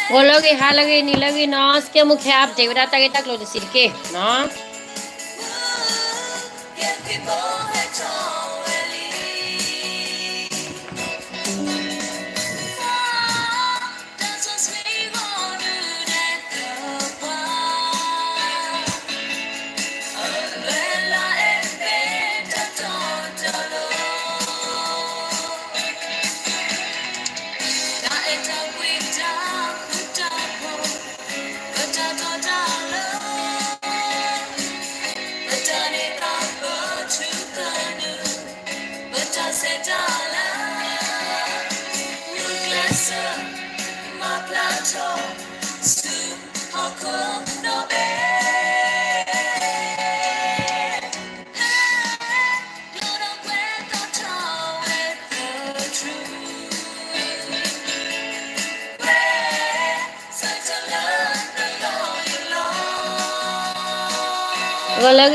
ဂီၤလၢအဂ့ၤ ဟါလၢအဂ့ၤ နံၤလၢအဂ့ၤနီၤ, စကဲမူခဲ update ဝဲဒၣ်တၢ်ဂ့ၢ်တၢ်ကျိၤတဆံးတက့ၢ်နီၤ. ဂီၤလၢအဂ့ၤ ဟါလၢအဂ့ၤ နံၤလၢအ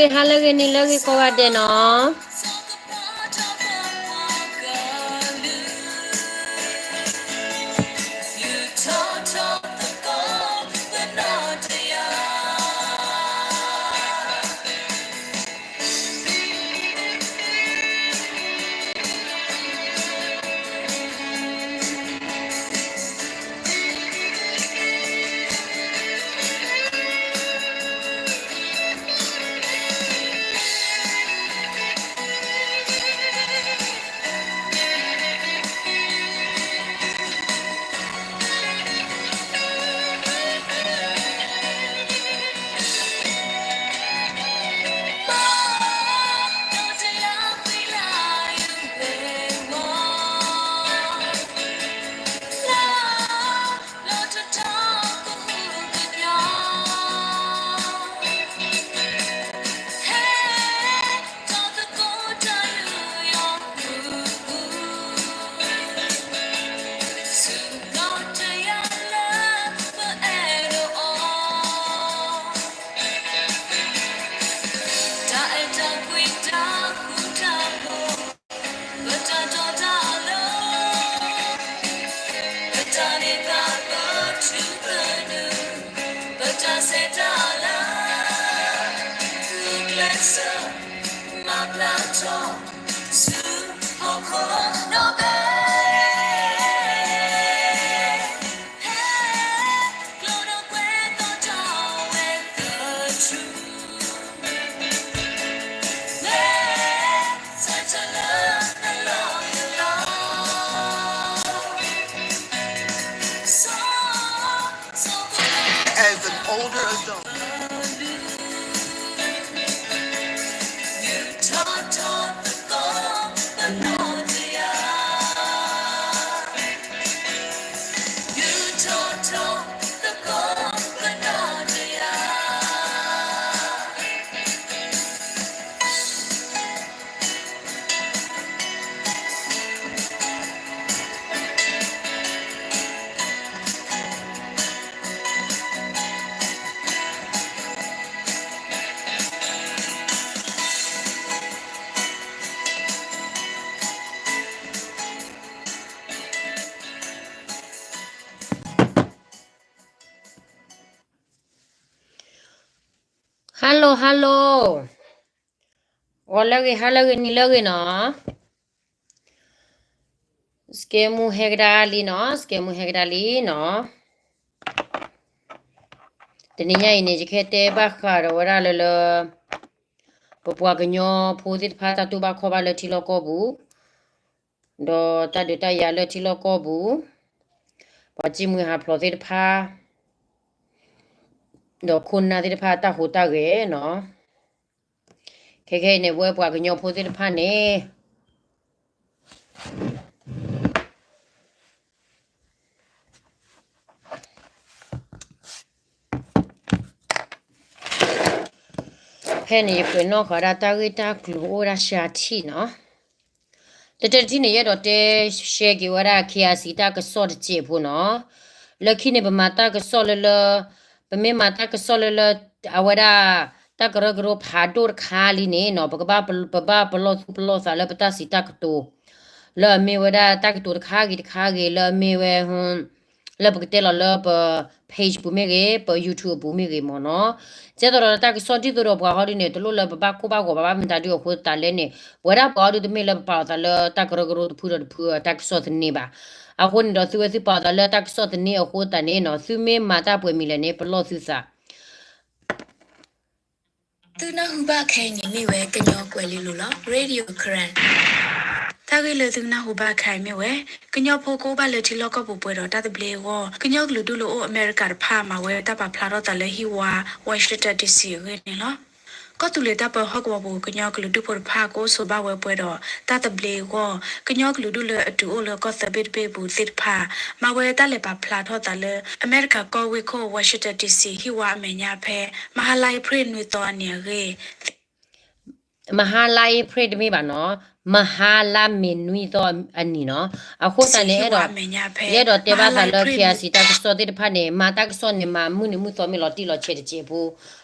ဂ့ၤ ကိးဂၤဒဲးနီၤ. Hello hello, ဂီၤလၢအဂ့ၤ ဟါလၢအဂ့ၤ နံၤလၢအဂ့ၤနီၤ. စကဲမူဟဲကဒါလံနီၤ, စကဲမူဟဲကဒါလံနီၤ. တနံၤညါအံၤန့ၣ် ယကဟဲတဲဘၣ်ဃးဒီးဝဲဒၣ်လၢလၢ ပပှၤကညီဖိသ့ၣ်တဖၣ်တၢ်တူၢ်ဘၣ်ခီၣ်ဘၣ်လၢထံလီၢ်ကီၢ်ပူၤ, ဒီးတၢ်ဒုးတၢ်ယၤလၢထံလီၢ်ကီၢ်ပူၤ, ပှၤဃ့ၢ်မှံဟးဖျိးသ့ၣ်တဖၣ်, ဒီးခိၣ်နၢ်သ့ၣ်တဖၣ်တၢ်ဟူးတၢ်ဂဲၤနီၤ. ခဲခဲအံၤန့ၣ် ပဝဲပှၤကညီဖိသ့ၣ်တဖၣ်န့ၣ် ဖဲန့ၣ် ယပှဲၤနီၣ်ဃာ်ဒၣ်တၢ်ဂ့ၢ်တၢ်ကျိၤအိၣ်ဝဲဒၣ်ရှးထံၣ်နီၤ. တတဲတထံၣ်န့ၣ် ယအဲၣ်ဒိးတဲရှဲက့ၤဝဲဒၣ် ခ့ၣ်အဲၣ်စံၣ် တၢ်ကစီၣ်တစဲးဖိနီၤ. လၢခံန့ၣ် ပမၤတၢ်ကစီၣ်လၢလၢ, ပမ့ၢ်မၤတၢ်ကစီၣ်လၢလၢ အဝဲဒၣ် တၢ်ကရၢကရိဖးဒိၣ်တခါလံန့ၣ်နီၤ, ပကဘၣ်ပ, ပဘၣ်ပလီၢ်သူၣ်ပလီၢ်သးလၢပတၢ်စံးတၢ်ကတိၤ, လၢအမ့ၢ်ဝဲဒၣ်တၢ်ကတိၤတခါဂ့ၤတခါဂ့ၤ လၢအမ့ၢ်ဝဲ လၢပကတဲလီၤလၢပ page ပူၤမ့ၢ်ဂ့ၤ, ပ YouTube အပူၤမ့ၢ်ဂ့ၤမ့ၢ်နီၤ. ကဲသိးဒီးတၢ်ကစီၣ်ဒ်သိးဒီးပှၤဟီဒုန့ၣ် တလိၣ်လၢပဘၣ်ကိၢ်ဘၣ်ဂီၤဘၣ် ဘၣ်မတၤဒုအဃိသတးလဲၣ်န့ၣ် ပဝဲဒၣ်ပှၤဟီဒုတမ့ၢ်လၢပပာ်အီၤသးလၢတၢ်ကရၢကရိတဖုဒီးတဖုအတၢ်ကစီၣ်သန့ဘၣ်. အဃိန့ၣ်ဒီးသုဝဲသုပာ်အီၤသးလၢတၢ်ကစီၣ်သန့အဃိသတးန့ၣ်နီၤ သုမ့ၢ်မၤတၢ်ပှဲၤမံၤလဲၣ်န့ၣ် ပလီၢ်သုသး သုနၢ်ဟူဘၣ်ခဲအံၤန့ၣ်မ့ၢ်ဝဲ ကညီကွဲၤလ့လိၤလီၤ Radio Karen. တၢ်ဂ့ၢ်လၢသုကနၢ်ဟူဘၣ်ခဲအံၤမ့ၢ်ဝဲ ကညီဖိကအိၣ်ဘၣ်လၢထံလီၢ်ကီၢ်ပူၤပှဲၤဒီးတၢ်သဘျ့အဂီၢ် ကညီကလုာ်ဒူၣ်လၢအိၣ်အမဲရကၤတဖၣ် မၤဝဲတၢ်ပာ်ဖျါထီၣ်သးလၢဟံၣ်ဝါ Washington D C အဂ့ၢ်န့ၣ်လီၤ. ကီၢ်သူလ့ၤတၢ်ပၢဟီၣ်ကဝီၤပူၤ ကညီကလုာ်ဒူၣ်ဖိတဖၣ် ကအိၣ်ဆိးဘၣ်ဝဲပှဲၤဒီး တၢ်သဘျ့အဂီၢ် ကညီကလုာ်ဒူၣ်လၢအတုၤအိၣ်လၢကီၢ်သၢဘ့ၣ်တဘ့ၣ်အပူၤသ့ၣ်တဖၣ် မၤဝဲတၢ်လဲၤပာ်ဖျါထီၣ်သးလၢ အမဲရကၤကီၢ်ဝ့ၢ်ခိၣ် Washington D C ဟံၣ်ဝါအမဲာ်ညါဖဲ မဟါလါအ့ဖြ့ၣ်နွံသီအနံၤအဂ့ၢ် မဟါလါအ့ဖြ့ၣ်တမ့ၢ်ဘၣ်နီၤ, မဟါလါမ့ၤနွံသီအနံၤနီၤ. အဃိသတးန့ၣ် အဲၣ်ဒိး, ယအဲၣ်ဒိးတဲဘၣ်သးလၢ K I C တၢ်ကစီၣ်သ့ၣ်တဖၣ်န့ၣ် မၤတၢ်ကစီၣ်န့ၣ် မၤမုၢ်နံၤမုၢ်သီမ့ၢ်လီၤတံၢ်လီၤဆဲးတစဲးဖိ,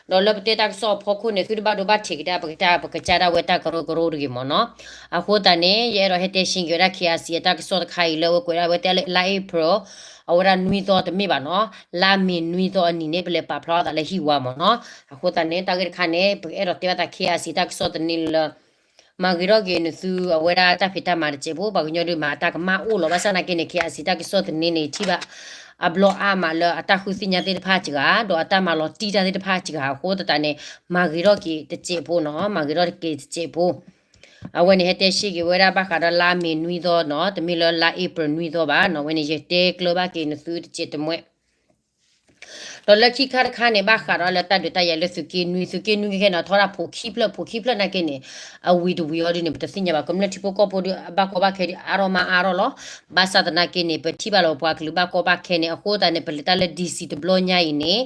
ဒီးလၢပတဲတၢ်ကစီၣ်အဖီခိၣ်န့ၣ် သုတဘၣ်ဒိဘၣ်ထံးကဒါပကတၢၢ် ပကစၢ်ဒၣ်ဝဲတၢ်ကရၢကရိတဂ့ၤမ့ၢ်နီၤ. အဃိသတးန့ၣ် ယအဲၣ်ဒိးဟဲတဲရှင်းက့ၤဝဲဒၣ် K I C အတၢ်ကစီၣ်တခါအံၤလၢအဝဲကွဲးဒၣ်ဝဲတဲလၢ လါအ့ဖြ့ၣ် အဝဲဒၣ်နွံသီတမ့ၢ်ဘၣ်နီၤ, လါမ့ၤနွံသီအနံၤန့ၣ် ပလဲၤပာ်ဖျါအသးလၢဟံၣ်ဝါမ့ၢ်နီၤ. အဃိသတးန့ၣ် တၢ်ဂ့ၢ်တခါန့ၣ် ပအဲၣ်ဒိးတဲဘၣ်သး K I C တၢ်ကစီၣ်သန့လၢ မၤဂ့ၤထီၣ်က့ၤနသုအဝဲဒၣ်တၢ်ဖံးတၢ်မၤတစဲးဖိ, ပှၤကညီဒုးမၤတၢ်ကမၣ်အိၣ်လီၤ. ဘၣ်ဆၣ်နာ်က့န့ၣ် K I C တၢ်ကစီၣ်သန့န့ၣ် ထံၣ်ဘၣ်အဘျီအါမးလၢအတၢ်ဃုသ့ၣ်ညါသ့ၣ်တဖၣ်စှၤ ဒီးအတၢ်မၤလီၤတံၢ်တၢ်သ့ၣ်တဖၣ်စှၤအဃိသတးန့ၣ် မၤဂ့ၤထီၣ်က့ၤတစဲးဖိနီၤ, မၤဂ့ၤထီၣ်က့ၤတစဲးဖိ. အဝဲန့ၣ်ဟဲတဲရှ့က့ၤဝဲဒၣ်ဘၣ်ဃးဒီးလါမ့ၤနွံသီနီၤ, တမ့ၢ်လၢလါအ့ဖြ့ၣ်နွံသီဘၣ်နီၤ. အဝဲန့ၣ်ယတဲကျၢၤဘၣ်က့ၤနသုတစဲးတမှဲ ဒီးလၢခံခါတခါန့ၣ် ဘၣ်ဃးဒီးလၢတၢ်ဒုးတၢ်ယၤလၢသုးက့နွံ, သုးက့နွံခဲခဲန့ၣ် ထီဒၣ်ဖိခံဖျၢၣ်, ဖိခံဖျၢၣ်နာ်က့န့ၣ် အဝံၤတဝံၤအီၤဒုန့ၣ် ပတသ့ၣ်ညါဘၣ်. ကမျၢၢ်ထံဖိကီၢ်ဖိဒုး ဘၣ်ကီဘၣ်ခဲဒုးအါထီၣ်မးအါထီၣ်လီၤ. ဘၣ်ဆၣ်သနာ်က့န့ၣ် ပထံၣ်ဘၣ်လီၤပပှၤကလုာ်ဘၣ်ကီဘၣ်ခဲန့ၣ် အဃိသတးန့ၣ် ပလဲၤတၢ်လၢ D C တဘျီညါအံၤန့ၣ်,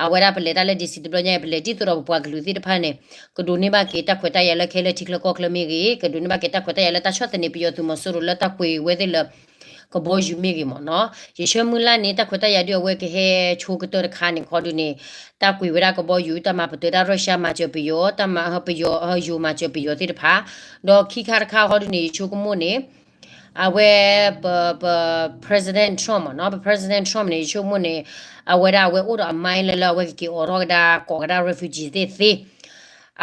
အဝဲဒၣ်ပလဲၤတၢ်လၢ D C တဘျီညါအံၤ ပလဲၤဒ်သိးဒီးပပှၤကလုာ်သ့ၣ်တဖၣ်န့ၣ် ကဒိးန့ၢ်ဘၣ်က့ၤတၢ်ခွဲးတၢ်ယာ်လၢခဲလၢာ်ထံချၢကီၢ်ချၢမ့ၢ်ဂ့ၤ, ကဒိးန့ၢ်ဘၣ်က့ၤတၢ်ခွဲးတၢ်ယာ်လၢတၢ်ဆီၣ်သနံးပယီၤသုးမီၤစိရိၤလၢတၢ်ကွံာ်ဝဲသ့ၣ်လၢ ကဘီယူၤမ့ၢ်ဂ့ၤမ့ၢ်နီၤ. ယဆၢမုၢ်လၢ်န့ၣ် တၢ်ခွဲးတၢ်ယာ်ဒုးအဝဲကဟဲဆိကတၢၢ်တခါန့ၣ်ခီဒုန့ၣ် တၢ်ကွံာ်ဝဲဒၣ်ကဘီယူၤ တၢ်မၤပတုာ်တၢ် Russia မၤစၢၤပယီၤ, တၢ်မၤပယီၤ ယိၤမၤစၢၤပယီၤသ့ၣ်တဖၣ်, ဒီးခံခါတခါခီဒုန့ၣ် ယဆိကမိၣ်န့ၣ် အဝဲ ပ ပ President Trump မ့ၢ်နီၤ, ပ President Trump န့ၣ် ယဆိကမိၣ်န့ၣ် အဝဲဒၣ်အဝဲအိၣ်ဒီးအ mind လၢလၢအဝဲကက့ၤအိးထီၣ်ကဒါ ကိးကဒါ refugee သ့ၣ်သ့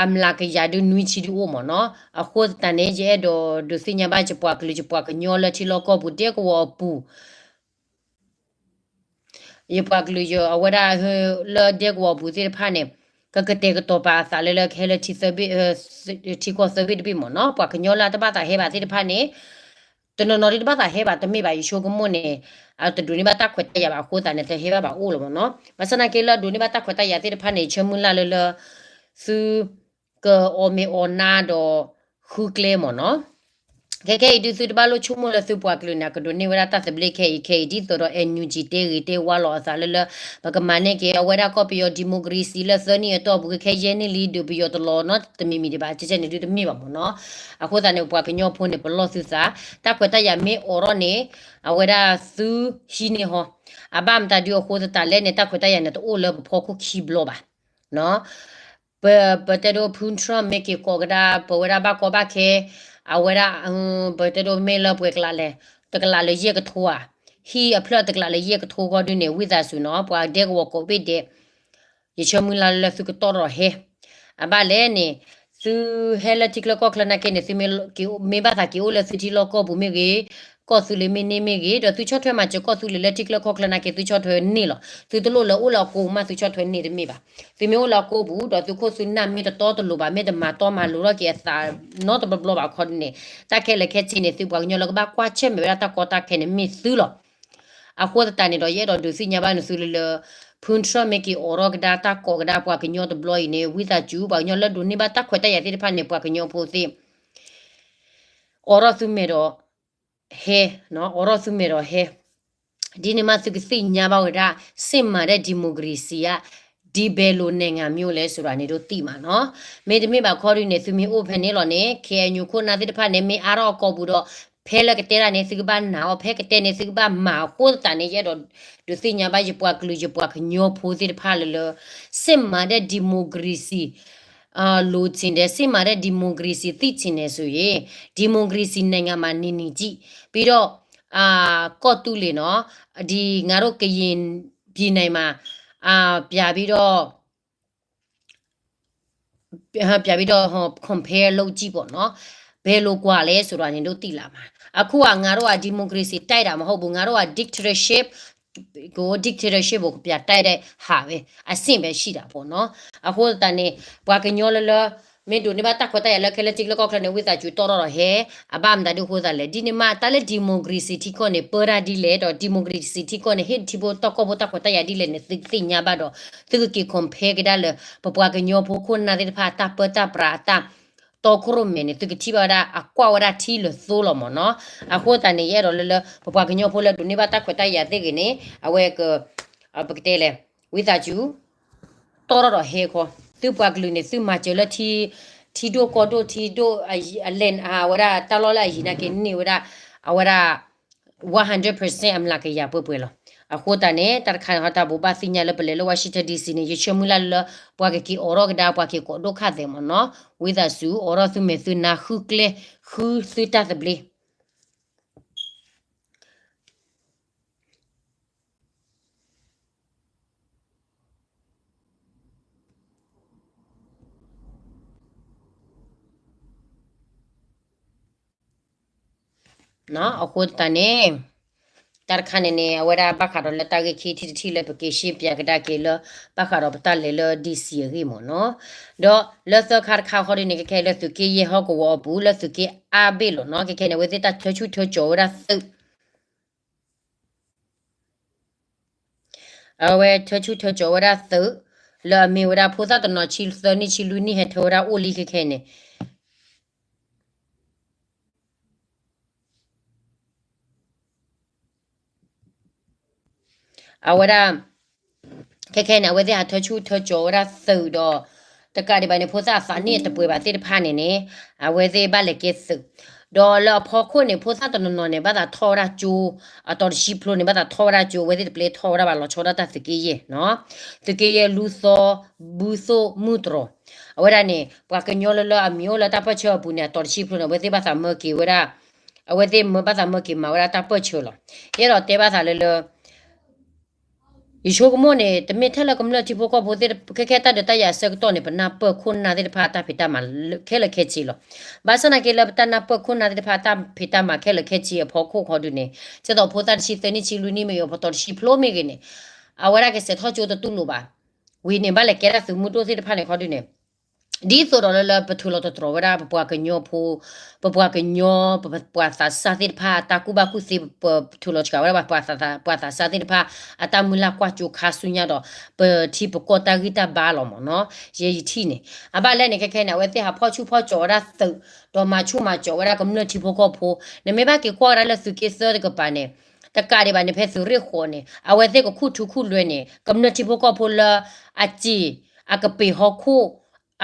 အမျးကယၤဒုနွံဆံဒုအိၣ်မ့ၢ်နီၤ. အဃိသတးန့ၣ် ယအဲၣ်ဒိးဒုးသ့ၣ်ညါဘၣ်ယပှၤကလုာ် ယပှၤကညီလၢထံလီၢ်ကီၢ်ပူၤ ဒဲကဝီၤအပူၤ ယပှၤကလုာ်ယအဝဲဒၣ်လၢဒဲကဝီၤအပူၤသ့ၣ်တဖၣ်န့ၣ် ကကတဲာ်ကတီၤပာ်အသးလၢလၢကဟဲလၢထံသၢဘ့ၣ်, ထံကီၢ်သၢဘ့ၣ်တဘ့ၣ်မ့ၢ်နီၤ. ပှၤကညီလၢအတဘၣ်သးဟဲဘၣ်သ့ၣ်တဖၣ်န့ၣ် တနီၤနီၤဒုးတဘၣ်သးဟဲဘၣ်တမ့ၢ်ဘၣ် ယဆိကမိၣ်န့ၣ် တဒိးန့ၢ်ဘၣ်တၢ်ခွဲးတၢ်ယာ်ဘၣ်အဃိသတးန့ၣ် တဟဲဘၣ်ဘၣ်အိၣ်လီၤမ့ၢ်နီၤ. ဘၣ်ဆၣ်သနာ်က့လၢအဒိးန့ၢ်ဘၣ်တၢ်ခွဲးတၢ်ယာ်သ့ၣ်တဖၣ်န့ၣ် ယဆၢမုၢ်လၢ်လၢလၢ သု ကအီၣ်မ့ၤအီၣ်နါဒီးဃုကျဲမ့ၢ်နီၤ. ခဲခဲအံၤဒုးသုတဘၣ်လိၣ်ဆိကမိၣ်လၢသုပှၤကလုာ်န့ၣ် ကဒိးန့ၢ်ဝဲဒၣ်တၢ်သဘျ့ခဲအံၤခဲအံၤ ဒ်သိးဒီး NUG တဲဂ့ၤတဲဝါလီၤအသးလၢလၢ ပကမၤန့ၢ်က့ၤ အဝဲဒၣ်ကီၢ်ပယီၤဒံၣ်မိၣ်ကရ့စံၣ်လၢသၢနံၣ်အတီၢ်ပူၤ ခဲခဲယဲၢ်နံၣ်လံ ဒုးပယီၤတလီၤနီတမံၤမံၤဒံးဘၣ် ကဲကဲန့ၣ်ဒုးတမ့ၢ်ဘၣ်မ့ၢ်နီၤ. အဃိသတးန့ၣ် ပှၤကညီဖိန့ၣ် ပလီၢ်သုသး တၢ်ခွဲးတၢ်ယာ်မ့ၢ်အိးထီၣ်န့ၣ် အဝဲဒၣ်သုဟံးန့ၢ်ဟီ, အဘၣ်မတၤဒုးအဃိသတးလဲၣ်န့ၣ် တၢ်ခွဲးတၢ်ယာ်န့ၣ် တအိၣ်လၢပဖီခိၣ်ခံဘျီဘၣ် ပ, ပတဲဒိ ဖုထြၣ်မ့ၢ်က့ၤကိးကဒါ ပဝဲဒၣ်ဘၣ်ကီဘၣ်ခဲ, အဝဲဒၣ်, ပတဲဒိ မ့ၢ်လၢပှဲၤကလးလဲၣ်, တကလးလၢယဲၢ်ကထိဧါ, ဟံၣ်အဖျၢၣ်တကလးလၢယဲၢ်ကထိဃီဒုန့ၣ် ဝံသးစူၤနီၤ ပှၤဒဲကဝီၤကိးဘ့ၣ်ဒဲး, ယဆၢမုၢ်လၢ်လၢသုကတီၢ်ထီၣ်ဟဲ, အဘၣ်လဲၣ်န့ၣ်, သုဟဲလၢထံချၢကီၢ်ချၢနာ်က့န့ၣ် သုမ့ၢ်ဘၣ်သးက့ၤအိၣ်လၢသုထံလီၢ်ကီၢ်ပူၤမ့ၢ်ဂ့ၤ, ကီၢ်သူလ့ၤမ့ၢ်န့ၢ်မ့ၢ်ဂ့ၤ, ဒီးသုဆီၣ်ထွဲမၤစၢၤကီၢ်သူလ့ၤလၢထံချၢကီၢ်ချၢနာ်က့ သုဆီၣ်ထွဲန့ၢ်လီၤ. သုတလိၣ်လၢအိၣ်လၢအကိပူၤမးသုဆီၣ်ထွဲန့ၢ်တမ့ၢ်ဘၣ်. သုမ့ၢ်အိၣ်လၢအကိပူၤ ဒီးသုခိၣ်သုနၢ်မ့ၢ်တတီတလိၤဘၣ် မ့ၢ်တမၤတီမၤလိၤထီၣ်က့ၤအသးနီတဘျီဘျီဘၣ်ခီဒုန့ၣ်, တၢ်ခဲလၢာ်ခဲဆ့န့ၣ် သုပှၤကညီလၢကဘၣ်ကွၢ်ဆၢၣ်မဲာ်ဝဲဒၣ်တၢ်ကီတၢ်ခဲန့ၣ်မ့ၢ်သုလီၤ. အဃိသတးန့ၣ်ဒီး ယအဲၣ်ဒိးဒုးသ့ၣ်ညါဘၣ်နသုလၢလၢ ဖုထြၣ်မ့ၢ်က့ၤအိးထီၣ်ကဒါတၢ်ကိးကဒါပှၤကညီတဘျီအံၤန့ၣ် ဝံသးစူၤ ပှၤကညီလၢဒိးန့ၢ်ဘၣ်တၢ်ခွဲးတၢ်ယာ်သ့ၣ်တဖၣ်န့ၣ် ပှၤကညီဖိသ့ၣ် အိးထီၣ်သုမဲာ်ဒီး ဟဲ, အိးထီၣ်သုမဲာ်ဒီးဟဲ, ဒ်န့ၣ်မးသုကသ့ၣ်ညါဘၣ်ဝဲဒၣ် စစ်မှန်တဲ့ ဒီမိုကရေစီက ဒီဘဲလိာ်နိုင်ငံမျိုးလဲဆိုတာန့ၣ်ဒိးသ့ၣ်မးနီၤ. မ့တမ့ၢ်ဘၣ်ခီဒုန့ၣ် သုမ့ၢ်အိၣ်ဖဲန့ၣ်လီၤန့ၣ် KNU ခိၣ်နၢ်သ့ၣ်တဖၣ်န့ၣ် မ့ၢ်အါထီၣ်အကိာ်ပူၤဒီး ဖဲလၢကတဲတၢ်န့ၣ် သုကဘၣ်နာ်အီၤ ဖဲကတဲန့ၣ် သုကဘၣ်မၤအဃိသတးန့ၣ် ယအဲၣ်ဒိးဒုးသ့ၣ်ညါဘၣ်ယပှၤကလုာ်ယပှၤကညီဖိသ့ၣ်တဖၣ်လၢလၢ စစ်မှန်တဲ့ ဒီမိုကရေစီ လိုချင်တယ်, စစ်မှန်တဲ့ ဒီမိုကရေစီ သိချင်တယ်ဆိုရင် ဒီမိုကရေစီနိုင်ငံမှာ နေနေကြည့်, ပြီးတော့ အကီၢ်သူလ့ၤနီၤ, ဒီးငါတို့ကရင်ပြည်နယ်မှာ အာ ပြန်ပြီးတော့ ပြန်ပြီးတော့ ဟို compare လုပ်ကြည့်ပေါ့နော်. ဘယ်လိုကွာလဲဆိုတာ နင်တို့သိလာမှာ. အခုက ငါတို့က democracy တိုက်တာမဟုတ်ဘူး. ငါတို့က dictatorship ကို dictatorship ကို ပြန်တိုက်တဲ့ဟာပဲ အဆင့်ပဲရှိတာပေါ့နော်. အဃိသတးန့ၣ် ပှၤကညီလၢလၢ မ့ၢ်ဒိးန့ၢ်ဘၣ်တၢ်ခွဲးတၢ်ယာ်လၢခဲလၢာ်ထံကီၢ်ချၢန့ၣ် ဝံသးစူၤတီၢ်ထီၣ်ဒီးဟဲ, အဘၣ်မတၤဒုအဃိသတးလဲၣ်. ဒ်န့ၣ်မး တၢ်လၢ democracy ထံကီၢ်န့ၣ် ပၢတၢ်ဒ်လဲၣ်ဒီး democracy ထံကီၢ်န့ၣ် ဟ့ၣ်ထံဖိကီၢ်ဖိတၢ်ခွဲးတၢ်ယာ်ဒ်လဲၣ်န့ၣ် သုကသ့ၣ်ညါဘၣ်ဒီး သုကက့ၤ compare ကဒါလၢ ပပှၤကညီဖိခိၣ်နၢ်သ့ၣ်တဖၣ်အတၢ်ပၢတၢ်ပြးအတၢ် တီခိၣ်ရိၣ်မဲန့ၣ် သုကထံၣ်ဘၣ်ဝဲဒၣ် အကွၢ်ဝဲဒၣ်ထံလၢသိလီၤမ့ၢ်နီၤ. အဃိသတးန့ၣ် ယအဲၣ်ဒိးလၢလၢ ပပှၤကညီဖိလၢဒိးန့ၢ်ဘၣ်တၢ်ခွဲးတၢ်ယာ်သ့ၣ်ဂ့ၤန့ၣ် အဝဲက ပကတဲလဲၣ် ဝံသးစူၤ တီၢ်ထီၣ်ဒီးဟဲခီ, သုပှၤကလုာ်န့ၣ် သုမၤစၢၤလၢထံ ထံဒိၣ်ကီၢ်ဒိၣ် ထံဒိၣ်အလဲၢ် အဝဲဒၣ်တၢ်လီၢ်လၢအယံၤနာ်က့န့ၢ်ဝဲဒၣ် အဝဲဒၣ် one hundred percent အမျးကယၤပှဲၤပှဲၤလီၤ. အဃိသတးန့ၣ် တၢ်တခါန့ၣ် ဟီတၢ်ဘိးဘၣ်သ့ၣ်ညါလၢပလဲၤလၢ Washington D C န့ၣ် ယဆၢမုၢ်လၢ်လၢ ပှၤကက့ၤအိးထီၣ်ကဒါ ပှၤက့ၤကိးဒိၣ်ခၣ်သဲးမ့ၢ်နီၤ. ဝံသးစူၤ အိးထီၣ်သုမဲာ်သုနါ ဃုကျဲ ဃုသုတၢ်သဘျ့ အဃိသတးန့ၣ် တၢ်တခါန့ၣ်န့ၣ် အဝဲဒၣ်ဘၣ်ဃးဒီးလၢတၢ်ဂ့ၢ်ခံထံၣ်တထံၣ်လၢပက့ၤရှင်းပြကဒါက့ၤလၢ ဘၣ်ဃးဒီးပတၢ်လဲၤလၢ D C အဂ့ၢ်မ့ၢ်နီၤ. ဒီးလၢသၢခါတခါဃီဒ်န့ၣ် ခဲခဲလၢသုးက့ယဲၢ်ဟီၣ်ကဝီၤအပူၤ လၢသုးက့အါဘ့ၣ်လီၤနီၤ. ခဲခဲန့ၣ် အဝဲသ့ၣ်တၢ်ထၢဆူၣ်ထၢကၠီၤဝဲဒၣ်သုး အဝဲထၢဆူၣ်ထၢကၠီၤဝဲဒၣ်သုး လၢအမ့ၢ်ဝဲဒၣ်ဖိသၣ်တနီၤဆံသၢနံၣ်ဆံလွံၢ်နံၣ်ဟဲထၢဝဲဒၣ်အိၣ်လံခဲခဲန့ၣ် အဝဲဒၣ် ခဲခဲန့ၣ် အဝဲသ့ၣ်ဟးထၢဆူၣ်ထၢကၠီၤဝဲဒၣ်သုးဒီး တကးဒံးဘၣ်န့ၣ် ဖိသၣ်အသးနံၣ်အတပှဲၤဘၣ်သ့ၣ်တဖၣ်န့ၣ်န့ၣ် အဝဲသ့ၣ်ဘၣ်လဲၤကဲသုး ဒီးလၢအဖီခိၣ်န့ၣ် ဖိသၣ်တနီၤနီၤန့ၣ် ဘၣ်သးထီၣ်ဝဲဒၣ်ကၠိ အတီၤတဆံဖျိန့ၣ် ဘၣ်သးထီၣ်ဝဲဒၣ်ကၠိ အဝဲသ့ၣ်တပျဲထီၣ်ဝဲဒၣ်ဘၣ်လီၤဆီဒၣ်တၢ်သုးက့ယဲၢ်နီၤ. သုးက့ယဲၢ်လူသီ ဘုသိၣ်မုၢ်တြီၤ အဝဲဒၣ်န့ၣ် ပှၤကညီလၢလၢအမံၤအိၣ်လၢတၢ်ပၢၢ်ဆၢအပူၤန့ၣ် အတီၤတဆံဖျိန့ၣ် အဝဲသ့ၣ်ဘၣ်သးမၢက့ၤဝဲဒၣ် အဝဲသ့ၣ်မၢဘၣ်သးမၢက့ၤမၤဝဲဒၣ်တၢ်ပၢၢ်ဆၢလီၤ. ယအဲၣ်ဒိးတဲဘၣ်သးလၢလၢ ယဆိကမိၣ်န့ၣ် တမ့ၢ်ထဲလၢကမျၢၢ်ထံဖိကီၢ်ဖိသ့ၣ် ခဲခဲတၢ်ဒုးတၢ်ယၤအဆၢကတီၢ်န့ၣ် ပနၢ်ပၢၢ်ခိၣ်နၢ်သ့ၣ်တဖၣ်အတၢ်ဖံးတၢ်မၤ ခဲလၢာ်ခဲဆ့လီၤ. ဘၣ်ဆၣ်သနာ်က့လၢပတၢ်နၢ်ပၢၢ်ခိၣ်နၢ်သ့ၣ်တဖၣ်အတၢ်ဖံးတၢ်မၤခဲလၢာ်ခဲဆ့အဖီခိၣ်ခီဒုးန့ၣ် ဒ်သိးဖိသၣ်တဆံသၢနံၣ်ဆံလွံၢ်နံၣ်မ့ၢ်ဂ့ၤ ပတီၤတဆံဖျိမ့ၢ်ဂ့ၤန့ၣ် အဝဲဒၣ်ကစဲးထီၣ်ကၠိတတူၢ်လိာ်ဘၣ်. ဝံၤန့ၣ် ဘၣ်လဲၤကဲဒၣ်သုးမုၢ်ဒိၣ်သ့ၣ်တဖၣ်န့ၣ်ခီဒုးန့ၣ် ဒ်သိးဒီးလၢလၢပထုးလီၤတတြီၤဝဲဒၣ် ပပှၤကညီဖိ ပပှၤကညီ ပပှၤသးစၢ်သ့ၣ်တဖၣ် တၢ်ကူၣ်ဘၣ်ကူၣ်သ့ ပထုးလီၤစှၤဝဲဒၣ် ပှၤသးစၢ်သ့ၣ်တဖၣ် အတၢ်မုၢ်လၢ်ကွၢ်စိခါဆူညါဒီး ပထံပကီၢ်တၢ်ဂံၢ်တၢ်ဘါလီၤမ့ၢ်နီၤ. ယဲယထံၣ်န့ၣ် အဘၣ်လဲၣ်န့ၣ် ခဲခဲန့ၣ် အဝဲသ့ၣ်ဟးဖီၣ်ဆူၣ်ဖီၣ်ကၠီၤဝဲဒၣ်သုး ဒီးမၤဆူၣ်မၤကၠီၤဝဲဒၣ်ကမျၢၢ်ထံဖိကီၢ်ဖိ နမ့ၢ်ဘၣ်က့ၤကွၢ်ဝဲဒၣ်လၢသုးက့သၢတကပၤန့ၣ် တကးဒံးဘၣ်န့ၣ် ဖဲသုးရ့ၣ်ဃီးန့ၣ် အဝဲသ့ၣ်ကခူၣ်ထူခူၣ်လွဲန့ၣ် ကမျၢၢ်ထံဖိကီၢ်ဖိလၢ အစ့ၢ် အကပ့ၤဟီၣ်ခိၣ်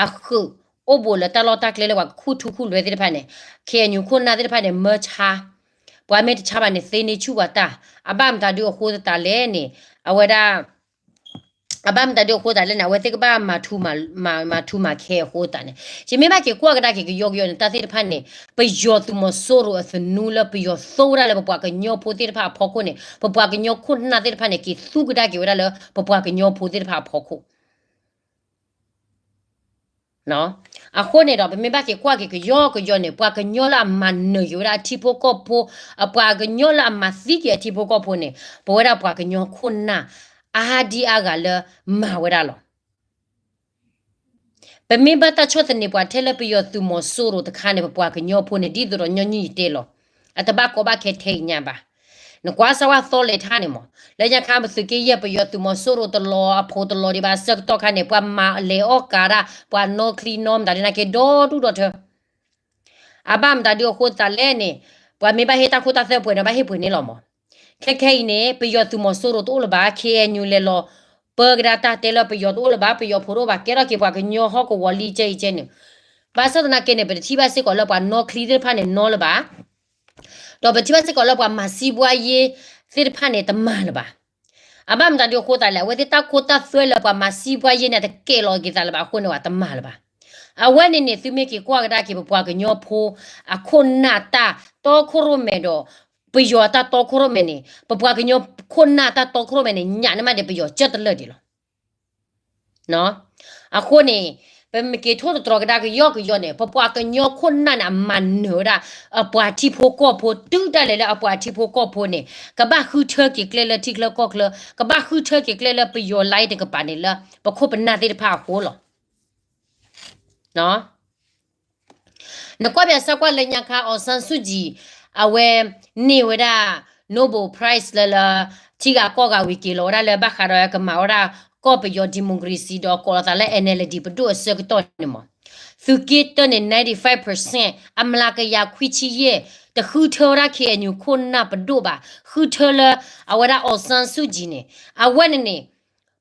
အဃုာ် အိၣ်ဘူးလၢတၢ်လီၢ်တၢ်ကျဲလၢပှၤကခူၣ်ထူခူၣ်လွဲသ့ၣ်တဖၣ်န့ၣ် ခ့ၣ်အဲၣ်ယူၣ်ခိၣ်နၢ်သ့ၣ်တဖၣ်န့ၣ် မၢဆါ ပှၤမ့ၢ်တဆါဘၣ်န့ၣ် သ့န့ၢ်ဆူၣ်ပှၤတၢ် အဘၣ်မတၤဒုအဃိသတးလဲၣ်န့ၣ် အဝဲဒၣ် အဘၣ်မတၤဒုအဃိသတးလဲၣ်န့ၣ် အဝဲသ့ၣ်ကဘၣ်မၤထူမၤ မၤ မၤထူမၤခဲအဃိသတးန့ၣ် ယမ့ၢ်ဘၣ်က့ၤကွၢ်ကဒါက့ၤကယီကယီန့ၣ် တၢ်သ့ၣ်တဖၣ်န့ၣ် ပယီၤသုးမီၤစိရိၤအသနူလၢပယီၤသိဝဲဒၣ်လၢပပှၤကညီဖိသ့ၣ်တဖၣ်အဖီခိၣ်န့ၣ် ပပှၤကညီခိၣ်နၢ်သ့ၣ်တဖၣ်န့ၣ် က့ၤသူကဒါက့ၤဝဲဒၣ်လၢပပှၤကညီဖိသ့ၣ်တဖၣ်အဖီခိၣ် အဃိန့ၣ်ဒီး ပမ့ၢ်ဘၣ်က့ၤကွၢ်က့ၤကယီကယီန့ၣ် ပှၤကညီလၢအမၤနၢၤက့ၤဝဲဒၣ်အထံဖိကီၢ်ဖိ အပှၤကညီလၢအမၤသံက့ၤအထံဖိကီၢ်ဖိန့ၣ် ပဝဲဒၣ်ပှၤကညီခိၣ်နၢ် အါဒံအါဂၤလၢမၤဝဲဒၣ်လီၤ. ပမ့ၢ်ဘၣ်တၢ်ဆီၣ်သနံးပှၤထဲလၢပယီၤသုးမီၤစိရိၤတခါန့ၣ် ပပှၤကညီဖိန့ၣ် ဒ်သိးဒီးညီနုၢ်ယတဲလီၤ. အတဘၣ်ကီဘၣ်ခဲထဲအံၤညါဘၣ်. နကွၢ်စၢ်ဝဲသီလဲၤထါန့ၣ်မး လၢညါခါပသုးက့ယဲၢ်ပယီၤသုးမီၤစိရိၤတလီၤ အဖိတလီၤဒံးဘၣ်အဆၢကတီၢ်ခါန့ၣ် ပှၤမၤလဲၤအီၣ်ကးဒၣ် ပှၤနီၣ်ချံနီၣ်မတၤဒ်န့ၣ်က့ၤဒီဒူၣ်ဒီထၢ အဘၣ်မတၤဒုအဃိသတးလဲၣ်န့ၣ် ပှၤမ့ၢ်ဘၣ်ဟ့ၣ်တၢ်ခိတၢ်သွဲပှဲၤန့ၣ် ဘၣ်ဟ့ၣ်ပှဲၤန့ၣ်လီၤမး. ခဲခဲအံၤန့ၣ် ပယီၤသုးမီၤစိရိၤတအိၣ်လၢၤဘၣ် ခ့ၣ်အဲၣ်ယူၣ်လဲၤလီၤ ပၢကဒါတၢ်တဲလၢပယီၤတအိၣ်လၢၤဘၣ် ပယီၤဖိတအိၣ်ဘၣ် ကဲထီၣ်က့ၤပှၤကညီဟီၣ်ကဝီၤလံကဲအံၤကဲန့ၣ် ဘၣ်ဆၣ်သနာ်က့န့ၣ် ပတထံၣ်ဘၣ်စ့ၢ်ကီးလၢပှၤနီၣ်ချံသ့ၣ်တဖၣ်န့ၣ်နီၣ်လၢၤဘၣ် ဒီးပထံၣ်ဘၣ်စ့ၢ်ကီးလၢပှၤမၤစံးဘှါယ့သ့ၣ်တဖၣ်န့ၣ် တမၤလၢၤဘၣ်. အဘၣ်မတၤဒုအဃိသတးလဲၣ် အဝဲသ့ၣ်တၢ်ခိတၢ်သွဲလၢပှၤမၤစံးဘှါယ့န့ၣ် တကဲလီၤက့ၤသးလၢၤဘၣ်အဃိန့ၣ် တမၤလၢၤဘၣ်. အဝဲန့ၣ်န့ၣ် သုမ့ၢ်က့ၤကွၢ်ကဒါက့ၤပပှၤကညီဖိ အခိၣ်နၢ်တၢ်တီခိၣ်ရိၣ်မဲာ်ဒီး ပယီၤအတၢ်တီခိၣ်ရိၣ်မဲန့ၣ် ပပှၤကညီခိၣ်နၢ်တၢ်တီခိၣ်ရိၣ်မဲန့ၣ် ညၣ်န့ၢ်မးဒီးပယီၤကၢတလၢာ်ဒံးလီၤ. အဃိန့ၣ် ပမ့ၢ်က့ၤထိၣ်သတြီၤကဒါကယီကယီန့ၣ် ပပှၤကညီခိၣ်နၢ်န့ၣ် အမၤနၢၤဝဲဒၣ် အပှၤထံဖိကီၢ်ဖိ တုၤဒၣ်လဲာ်လၢအပှၤထံဖိကီၢ်ဖိန့ၣ် ကဘၣ်ဃုထၢက့ၤကျဲလၢထံချၢကီၢ်ချၢ ကဘၣ်ဃုထၢက့ၤကျဲလၢပယီၤလါအံၤတကပၤန့ၣ်လၢ ပခိၣ်ပနၢ်သ့ၣ်တဖၣ်အဃိလီၤ. နကွၢ်ပၠးစၢကွၢ်လၢညါခါ အောင်ဆန်းစုကြည် အဝဲန့ၢ်ဝဲဒၣ် Nobel Prize လၢလၢ ထံဂၤကီၢ်ဂၤဝံၤက့ၤလီၤဝဲဒၣ်လၢဘၣ်ဃးဒီးကမၤဝဲဒၣ်ကီၢ်ပယီၤ democracy ဒီးကိးလီၤသးလၢ NLD ပဒိၣ်အဆၢကတီၢ်န့ၣ်မး သုးက့တၢၢ်န့ၣ် ninety five percent အမျးကယၤခွံဆံယဲၢ် တဃုထၢဝဲဒၣ် KNU ခိၣ်နၢ်ပဒိၣ်ဘၣ် ဃုထၢလၢ အဝဲဒၣ် အောင်ဆန်းစုကြည် န့ၣ် အဝဲန့ၣ်န့ၣ်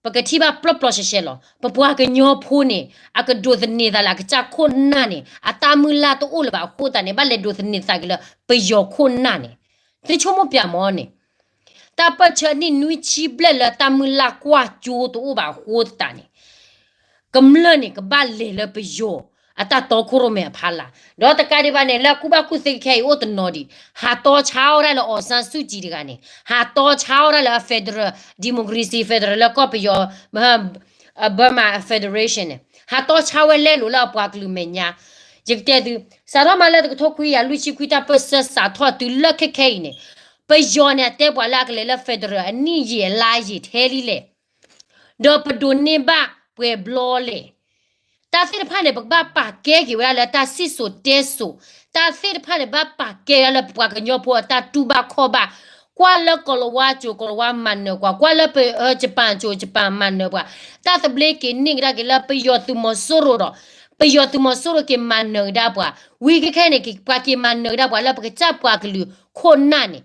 ပကထံၣ်ဘၣ်ပျီပျီရှဲရှဲလီၤ. ပပှၤကညီဖိန့ၣ် အကဒိးသန့ၤသးလၢအကစၢ်ခိၣ်နၢ်န့ၣ် အတၢ်မုၢ်လၢ်တအိၣ်လၢၤဘၣ်အဃိသတးန့ၣ် ဘၣ်လဲၤဒိးသန့ၤသးက့ၤလၢပယီၤခိၣ်နၢ်န့ၣ် သုဆိကမိၣ်ပၠးမးန့ၣ် တၢ်ပၢၢ်ဆၢအနံၣ်နွံဆံဘျဲၣ်လၢတၢ်မုၢ်လၢ်ကွၢ်ကၠိတအိၣ်ဘၣ်အဃိသတးန့ၣ် ကမျၢၢ်န့ၣ် ကဘၣ်လဲၤလၢပယီၤအတၢ်တီခိၣ်ရိၣ်မဲအဖီလာ် ဒီးတကးဒံးဘၣ်န့ၣ် လၢအကူၣ်ဘၣ်ကူၣ်သ့ခဲအံၤအိၣ်တနီၤဒံး ဟးတီဆါအီၣ်ဒၣ်လၢ အောင်ဆန်းစုကြည် တဂၤန့ၣ် ဟးတီဆါအီၣ်ဒၣ်လၢအ federal democracy federal လၢကီၢ်ပယီၤ Burma Federation န့ၣ် ဟးတီဆါဝဲလဲလိာ်လၢအပှၤကလုာ်မဲာ်ညါ ယကတဲသု စးထီၣ်မးလၢတကထိခွံကယၤလွံၢ်ဆံခွံတၢ်ပၢၢ်ဆၢစးထီၣ်တုၤလၢခဲခဲအံၤန့ၣ် ပယီၤန့ၣ် အတဲပှၤလၢအကလဲၤလၢ federal အနံၣ်ယံာ်အလါယံာ်ထဲလံလဲၣ် ဒီးပဒိးန့ၢ်ဘၣ်ပှဲၤဘျီလဲၣ် တၢ်သ့ၣ်တဖၣ်န့ၣ် ပကဘၣ်ပာ်ကဲက့ၤဝဲဒၣ်လၢတၢ်စံၣ်စိၤတဲစိၤ တၢ်သ့ၣ်တဖၣ်န့ၣ် ဘၣ်ပာ်ကဲဝဲဒၣ်လၢပပှၤကညီဖိအတၢ်တူၢ်ဘၣ်ခီၣ်ဘၣ် ကွၢ်လၢကိၤလၤဝါကၠိၤ ကိၤလၤဝါမၤနၢၤပှၤ ကွၢ်လၢပ Japan ကၠိၤ Japan မၤနၢၤပှၤ တၢ်သဘျ့က့ၤန့ၢ်ကဒါက့ၤလၢပယီၤသုးမီၤစိရိၤဒီး ပယီၤသုးမီၤစိရိၤက့ၤမၤနၢၤကဒါပှၤ ဝံၤခဲခဲန့ၣ် ပှၤက့ၤမၤနၢၤကဒါပှၤလၢပကစၢ်ပှၤကလုာ်ခိၣ်နၢ်န့ၣ်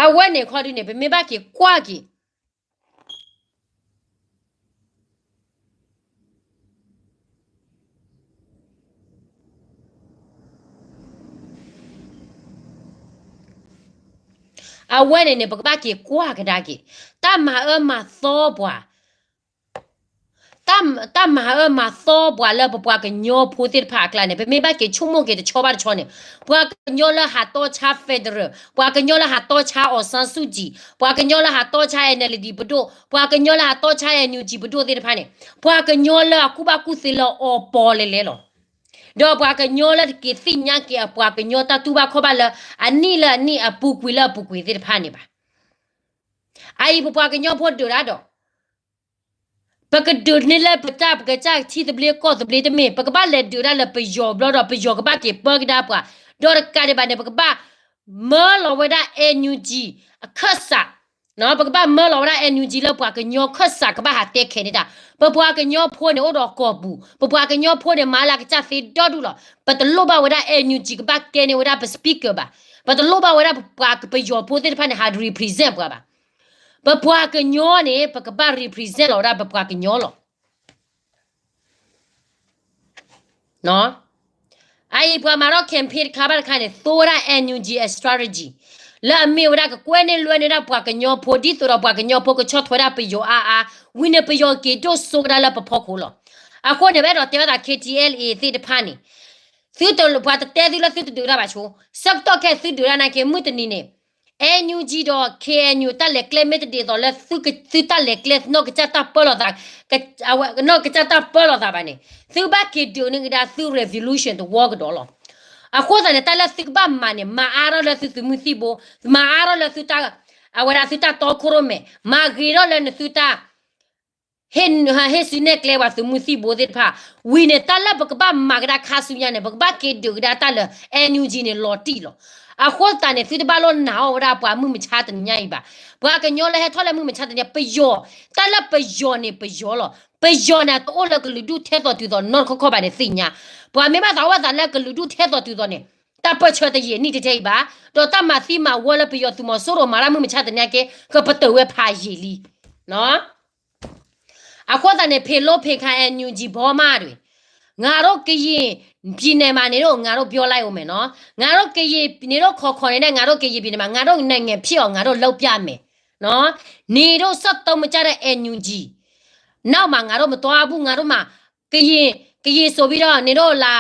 အဝဲန့ၣ်ခီဒုန့ၣ် ပမ့ၢ်ဘၣ်က့ၤကွၢ်က့ၤ အဝဲန့ၣ်န့ၣ် ပကဘၣ်က့ၤကွၢ်ကဒါက့ၤ တၢ်မၤအၢမၤသီပှၤ တၢ်မၤအၢမၤသီပှၤလၢပပှၤကညီဖိသ့ၣ်တဖၣ်အကျါန့ၣ် ပမ့ၢ်ဘၣ်က့ၤဆိကမိၣ်က့ၤတဆီဘၣ်တဆီန့ၣ် ပှၤကညီလၢဟးတီဆါ federal ပှၤကညီလၢဟးတီဆါ အောင်ဆန်းစုကြည် ပှၤကညီလၢဟးတီဆါ NLD ပဒိၣ် ပှၤကညီလၢဟးတီဆါ NUG ပဒိၣ်သ့ၣ်တဖၣ်န့ၣ် ပှၤကညီလၢအကူၣ်ဘၣ်ကူၣ်သ့လၢအီၤပီၤလဲၤလဲၤလီၤ. ဒီးပှၤကညီလၢတက့ၤသ့ၣ်ညါက့ၤအပှၤကညီတၢ်တူၢ်ဘၣ်ခီၣ်ဘၣ်လၢ အနံၣ်လၢအနံၣ်အပူၤကွံာ်လၢအပူၤကွံာ်သ့ၣ်တဖၣ်န့ၣ်ဘၣ်. အအံၤပပှၤကညီဖိဒုးတၢ်ဒီး ပကဒုးန့ၢ်လၢပတၢ်ပကစၢ်ထံသဘျ့ကီၢ်သဘျ့တမ့ၢ် ပကဘၣ်လဲၤဒုးဒၣ်လၢပယီၤဘျီဒီး ပယီၤကဘၣ်က့ၤပၢကဒါပှၤ ဒီးတကးဒံးဘၣ်န့ၣ် ပကဘၣ်မၢလီၤဝဲဒၣ် NUG အခၢၣ်စး ပကဘၣ်မၢလီၤဝဲဒၣ် NUG လၢပှၤကညီခၢၣ်စးကဘၣ်ဟးတဲခဲန့ၣ်တၢ် ပပှၤကညီဖိန့ၣ်အိၣ်ဒီးကီၢ်ပူၤ ပပှၤကညီဖိန့ၣ် မၤလၢအကစၢ်သ့ဒီဒူၣ်လီၤ. ပတလိၣ်ဘၣ်ဝဲဒၣ် NUG ကဘၣ်ကဲန့ၢ်ဝဲဒၣ်ပ speaker ဘၣ်. ပတလိၣ်ဘၣ်ဝဲဒၣ်ပပှၤပယီၤဖိသ့ၣ်တဖၣ်န့ၣ် ဟး represent ပှၤဘၣ်. ပပှၤကညီန့ၣ် ပကဘၣ် represent လီၤဝဲဒၣ်ပပှၤကညီလီၤ. အအံၤပှၤမၤထီၣ် campaign တခါဘၣ်တခါန့ၣ် သိဝဲဒၣ် NUG အ strategy လၢအမ့ၢ်ဝဲဒၣ်ကကွဲန့ၢ်လွဲန့ၢ်ဒၣ်ပှၤကညီဖိ ဒ်သိးဒီးပှၤကညီဖိကဆီၣ်ထွဲဒၣ်ပယီၤအါအါ ဝံၤန့ၣ်ပယီၤက့ၤဒိၣ်စိကဒါလၢပဖီခိၣ်လီၤ. အဃိန့ၣ် ပအဲၣ်ဒိးတဲဝဲသး K T L A သ့ၣ်တဖၣ်န့ၣ် သုတပှၤတတဲသုလၢသုတဒုးတၢ်ဘၣ်ဆိ, ဆၢကတီၢ်ခဲအံၤသုဒုးတၢ်နာ်က့ မုၢ်တနံၤန့ၣ် NUG ဒီး K N U တၢ်လဲၤကျဲမ့ၢ်တဒ်သိးလၢ သုတၢ်လဲၤကျဲနီၢ်ကစၢ်တၢ်ပၢလီၤသး, နီၢ်ကစၢ်တၢ်ပၢလီၤသးဘၣ်န့ၣ် သုဘၣ်က့ၤဒုးန့ၢ်ကဒါသု revolution တဝီကဒီးလီၤ. အဃိသတးန့ၣ် တၢ်လၢသုကဘၣ်မၤန့ၣ် မၤအါထီၣ်လၢသုသုးမုၢ်သံၣ်ဘိ, မၤအါထီၣ်လၢသုတၢ်, အဝဲဒၣ်သုတၢ်တီခိၣ်ရိၣ်မဲာ်, မၤဂ့ၤထီၣ်လၢနသုတၢ် ဟ့ၣ်, ဟ့ၣ်စုနဲၣ်ကျဲပှၤသုးမုၢ်သံၣ်ဘိသ့ၣ်တဖၣ်, ဝံၤန့ၣ် တၢ်လၢပကဘၣ်မၤကဒါခါဆူညါန့ၣ် ပကဘၣ်က့ၤဒုးကဒါတၢ်လၢ NUG န့ၣ် လီၤတံၢ်လီၤ. အဃိသတးန့ၣ် သုတဘၣ်လိၣ်နာ်အီၤဝဲဒၣ်ပှၤမုၢ်မဆါတနံၤညါအံၤဘၣ်. ပှၤကညီလၢဟဲထီၣ်လၢမုၢ်မဆါတနံၤညါ ပယီၤ, တၢ်လၢပယီၤန့ၣ်ပယီၤလီၤ. ပယီၤန့ၣ် တအိၣ်လၢကလုာ်ဒူၣ်ထဲသိးတုၤသိးနီတခီခီဘၣ်န့ၣ်သ့ၣ်ညါ. ပှၤမ့ၢ်ဘၣ်သးအိၣ်ဘၣ်သးလၢကလုာ်ဒူၣ်ထဲသိးတုၤသိးန့ၣ် တၢ်ပၢၢ်ဆၢတယံာ်နံၣ်တထဲအံၤဘၣ်, ဒီးတၢ်မၤသံမၤဝီလၢပယီၤသုးမီၤစိရိၤမၤတၢ်မုၢ်မဆါတနံၤညါက့ ကပတုာ်ဝဲဖးယံာ်လံ. အဃိသတးန့ၣ် ဖံးလိဖံးခါ NUG ဘီမးတဂ့ၤ, ငါတို့ကရင်ပြည်နယ်မှာနေလို့ ငါတို့ပြောလိုက်ဦးမယ်နော်, ငါတို့ကရင်ပြည်နယ် နေလို့ခေါ်ခေါ်နေတဲ့ ငါတို့ကရင်ပြည်နယ်မှာ ငါတို့နိုင်ငံဖြစ်အောင် ငါတို့လုပ်ပြမယ်နော်, နေလို့စက်သုံးမကျတဲ့ NUG နောက်မှာ ငါတို့မသွားဘူး, ငါတို့မှာ ကရင်, ကရင်ဆိုပြီးတော့ နေလို့လာ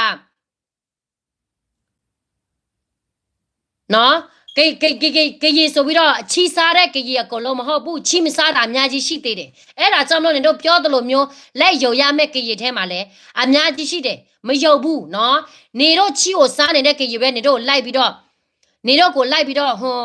နော်, က က က ကရင်ဆိုပြီးတော့ ချီးစားတဲ့ ကရင်အကုန်လုံးမဟုတ်ဘူး, ချီးမစားတာ အများကြီးရှိသေးတယ်. အဲ့ဒါကြောင့်မလို့ နင်တို့ပြောသလိုမျိုး လက်ယုံရမယ့် ကရင်ထဲမှာလည်း အများကြီးရှိတယ်, မယုံဘူးနော်. နင်တို့ချီးကိုစားနေတဲ့ ကရင်ပဲ နင်တို့ကိုလိုက်ပြီးတော့ နင်တို့ကိုလိုက်ပြီးတော့ ဟို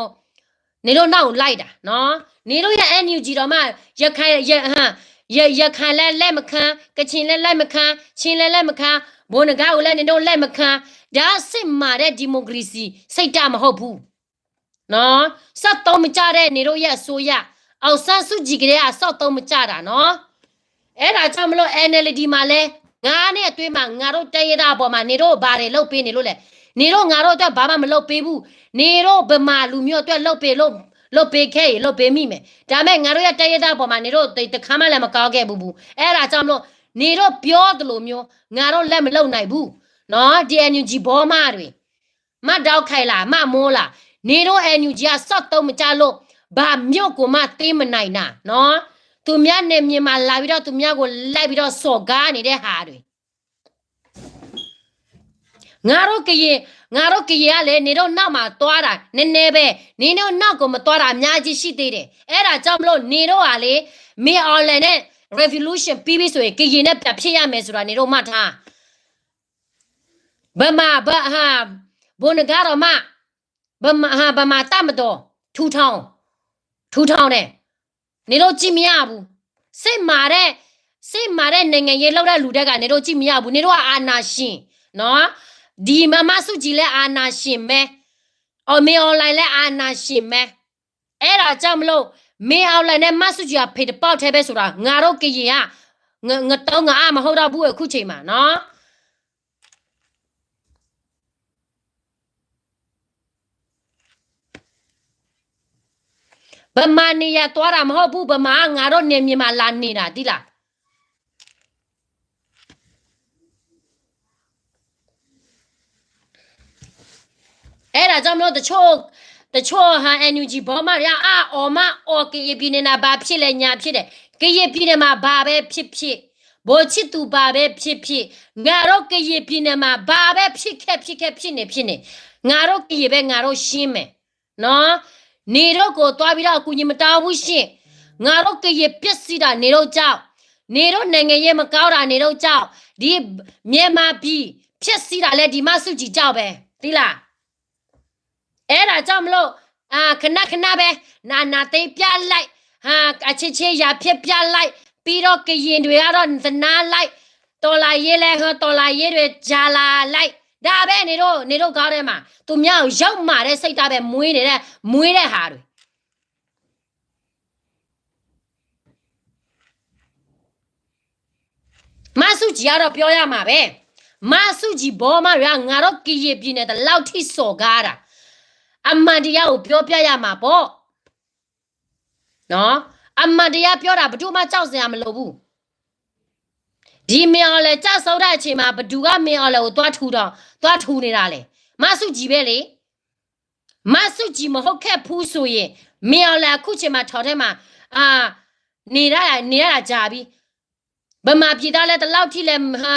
နင်တို့နောက်ကိုလိုက်တာနော်. နင်တို့ရဲ့ NUG တောင်မှ ရခိုင် ရ ဟမ် ရ ရခိုင်လည်းလက်မခံ, ကချင်လည်းလက်မခံ, ချင်းလည်းလက်မခံ, ဗိုလ်နဂါးကိုလည်း နင်တို့လက်မခံ. ဒါစစ်မှန်တဲ့ ဒီမိုကရေစီစိတ်ဓာတ်မဟုတ်ဘူးနော်. စက်သုံးမကျတဲ့ နင်တို့ရဲ့အစိုးရ, အောင်ဆန်းစုကြည်ကတည်းက စက်သုံးမကျတာနော်. အဲ့ဒါကြောင့်မလို့ NLD မှာလည်း ငါးနှစ်အတွင်းမှာ ငါတို့တိုင်းရင်းသားအပေါ်မှာ နင်တို့ဘာတွေလုပ်ပေးနေလို့လဲ. နင်တို့ငါတို့အတွက်ဘာမှမလုပ်ပေးဘူး. နင်တို့ဗမာလူမျိုးအတွက်လုပ်ပေးလို့ လုပ်ပေးခဲ့ရင် လုပ်ပေးမိမယ်. ဒါပေမဲ့ ငါတို့ရဲ့တိုင်းရင်းသားအပေါ်မှာ နင်တို့တစ်ခါမှလည်းမကောင်းခဲ့ဘူးဘူး. အဲ့ဒါကြောင့်မလို့ နင်တို့ပြောသလိုမျိုး ငါတို့လက်မလုပ်နိုင်ဘူးနော်. ဒီ NUG ဘောမတွေ မဒေါက်ခိုင်လား မမိုးလား, နင်တို့ NUG က စက်သုံးမကျလို့ ဘာမြို့ကိုမှသိမ်းမနိုင်တာနော်. သူများနယ်မြေမှာလာပြီးတော့ သူများကိုလိုက်ပြီးတော့ စော်ကားနေတဲ့ဟာတွေ ငါတို့ကရင်, ငါတို့ကရင်ကလေ နင်တို့နောက်မှာသွားတာ နည်းနည်းပဲ, နင်တို့နောက်ကိုမသွားတာ အများကြီးရှိသေးတယ်. အဲ့ဒါကြောင့်မလို့ နင်တို့ကလေ မင်းအောင်လှိုင်နဲ့ revolution ပြီးပြီဆိုရင် ကရင်နဲ့ပြန်ဖြစ်ရမယ်ဆိုတာ နင်တို့မှတ်ထား. ဗမာ, ဗ, ဟာ, ဗိုလ်နဂါးတော်မှ, ဗမာ, ဟာ, ဗမာတပ်မတော် ထူထောင်, ထူထောင်တယ်. နင်တို့ကြည့်မရဘူး. စစ်မှန်တဲ့, စစ်မှန်တဲ့နိုင်ငံရေးလုပ်တဲ့လူတွေက နင်တို့ကြည့်မရဘူး. နင်တို့က အာဏာရှင်နော်. ဒီမန်းစုကြည်လည်း အာဏာရှင်ပဲ, မင်းအောင်လှိုင်လည်း အာဏာရှင်ပဲ. အဲ့ဒါကြောင့်မလို့ မင်းအောင်လှိုင်နဲ့ မန်းစုကြည်က ဖေတပေါက်ထဲပဲဆိုတာ ငါတို့ကရင်က ငတုံးငအါ မဟုတ်တော့ဘူး အခုချိန်မှာနော်. ဗမာနေရာသွားတာမဟုတ်ဘူး, ဗမာက ငါတို့နယ်မြေမှာလာနေတာ သိလား. အဲ့ဒါကြောင့်မလို့ တချို့, တချို့ဟာ NUG ဘောမတွေက အါအီၤမးအီၤ ကရင်ပြည်နယ်မှာ ဘာဖြစ်လဲ ညာဖြစ်တယ်, ကရင်ပြည်နယ်မှာ ဘာပဲဖြစ်ဖြစ်, ဗိုလ်ချစ်သူ ဘာပဲဖြစ်ဖြစ်, ငါတို့ကရင်ပြည်နယ်မှာ ဘာပဲဖြစ်ခဲ့ဖြစ်ခဲ့ ဖြစ်နေဖြစ်နေ, ငါတို့ကရင်ပဲ ငါတို့ရှင်းမယ်နော်. နေတို့ကိုသွားပြီးတော့ အကူအညီမတောင်းဘူးရှင့်. ငါတို့ကရင်ပျက်စီးတာ နေတို့ကြောင့်, နေတို့နိုင်ငံရေးမကောင်းတာ နေတို့ကြောင့်, ဒီမြန်မာပြည် ဖျက်ဆီးတာလည်း ဒီမန်းစုကြည်ကြောင့်ပဲ, သိလား. အဲ့ဒါကြောင့်မလို့ အာ, ခဏခဏပဲ, အာဏာသိမ်းပြလိုက်, ဟာ, အချစ်ချင်းရာဖြစ်ပြလိုက်, ပြီးတော့ကရင်တွေကတော့သနားလိုက်, တော်လှန်ရေးလဲ, ဟို, တော်လှန်ရေးတွေကြာလာလိုက်, ဒါပဲ နေတို့, နေတို့ခေါင်းထဲမှာ သူများကိုယုတ်မာတဲ့စိတ်ဓာတ်ပဲ မွေးနေတဲ့, မွေးတဲ့ဟာတွေ. မန်းစုကြည်ကတော့ပြောရမှာပဲ. မန်းစုကြည်ဘောမတွေက ငါတို့ကရင်ပြည်နယ် ဒီလောက်ထိစော်ကားတာ, အမှန်တရားကိုပြောပြရမှာပေါ့နော်. အမှန်တရားပြောတာ ဘယ်သူမှကြောက်စရာမလိုဘူး. ဒီမင်းအောင်လှိုင်ကျဆုံးတဲ့အချိန်မှာ ဘယ်သူကမင်းအောင်လှိုင်ကိုသွားထူထောင်, သွားထူနေတာလဲ. မန်းစုကြည်ပဲလေ. မန်းစုကြည်မဟုတ်ခဲ့ဘူးဆိုရင် မင်းအောင်လှိုင်အခုချိန်မှာ ထောင်ထဲမှာ, အာ, နေရတာ, နေရတာကြာပြီ. ဗမာပြည်သားလည်း ဒီလောက်ထိလည်း, ဟာ,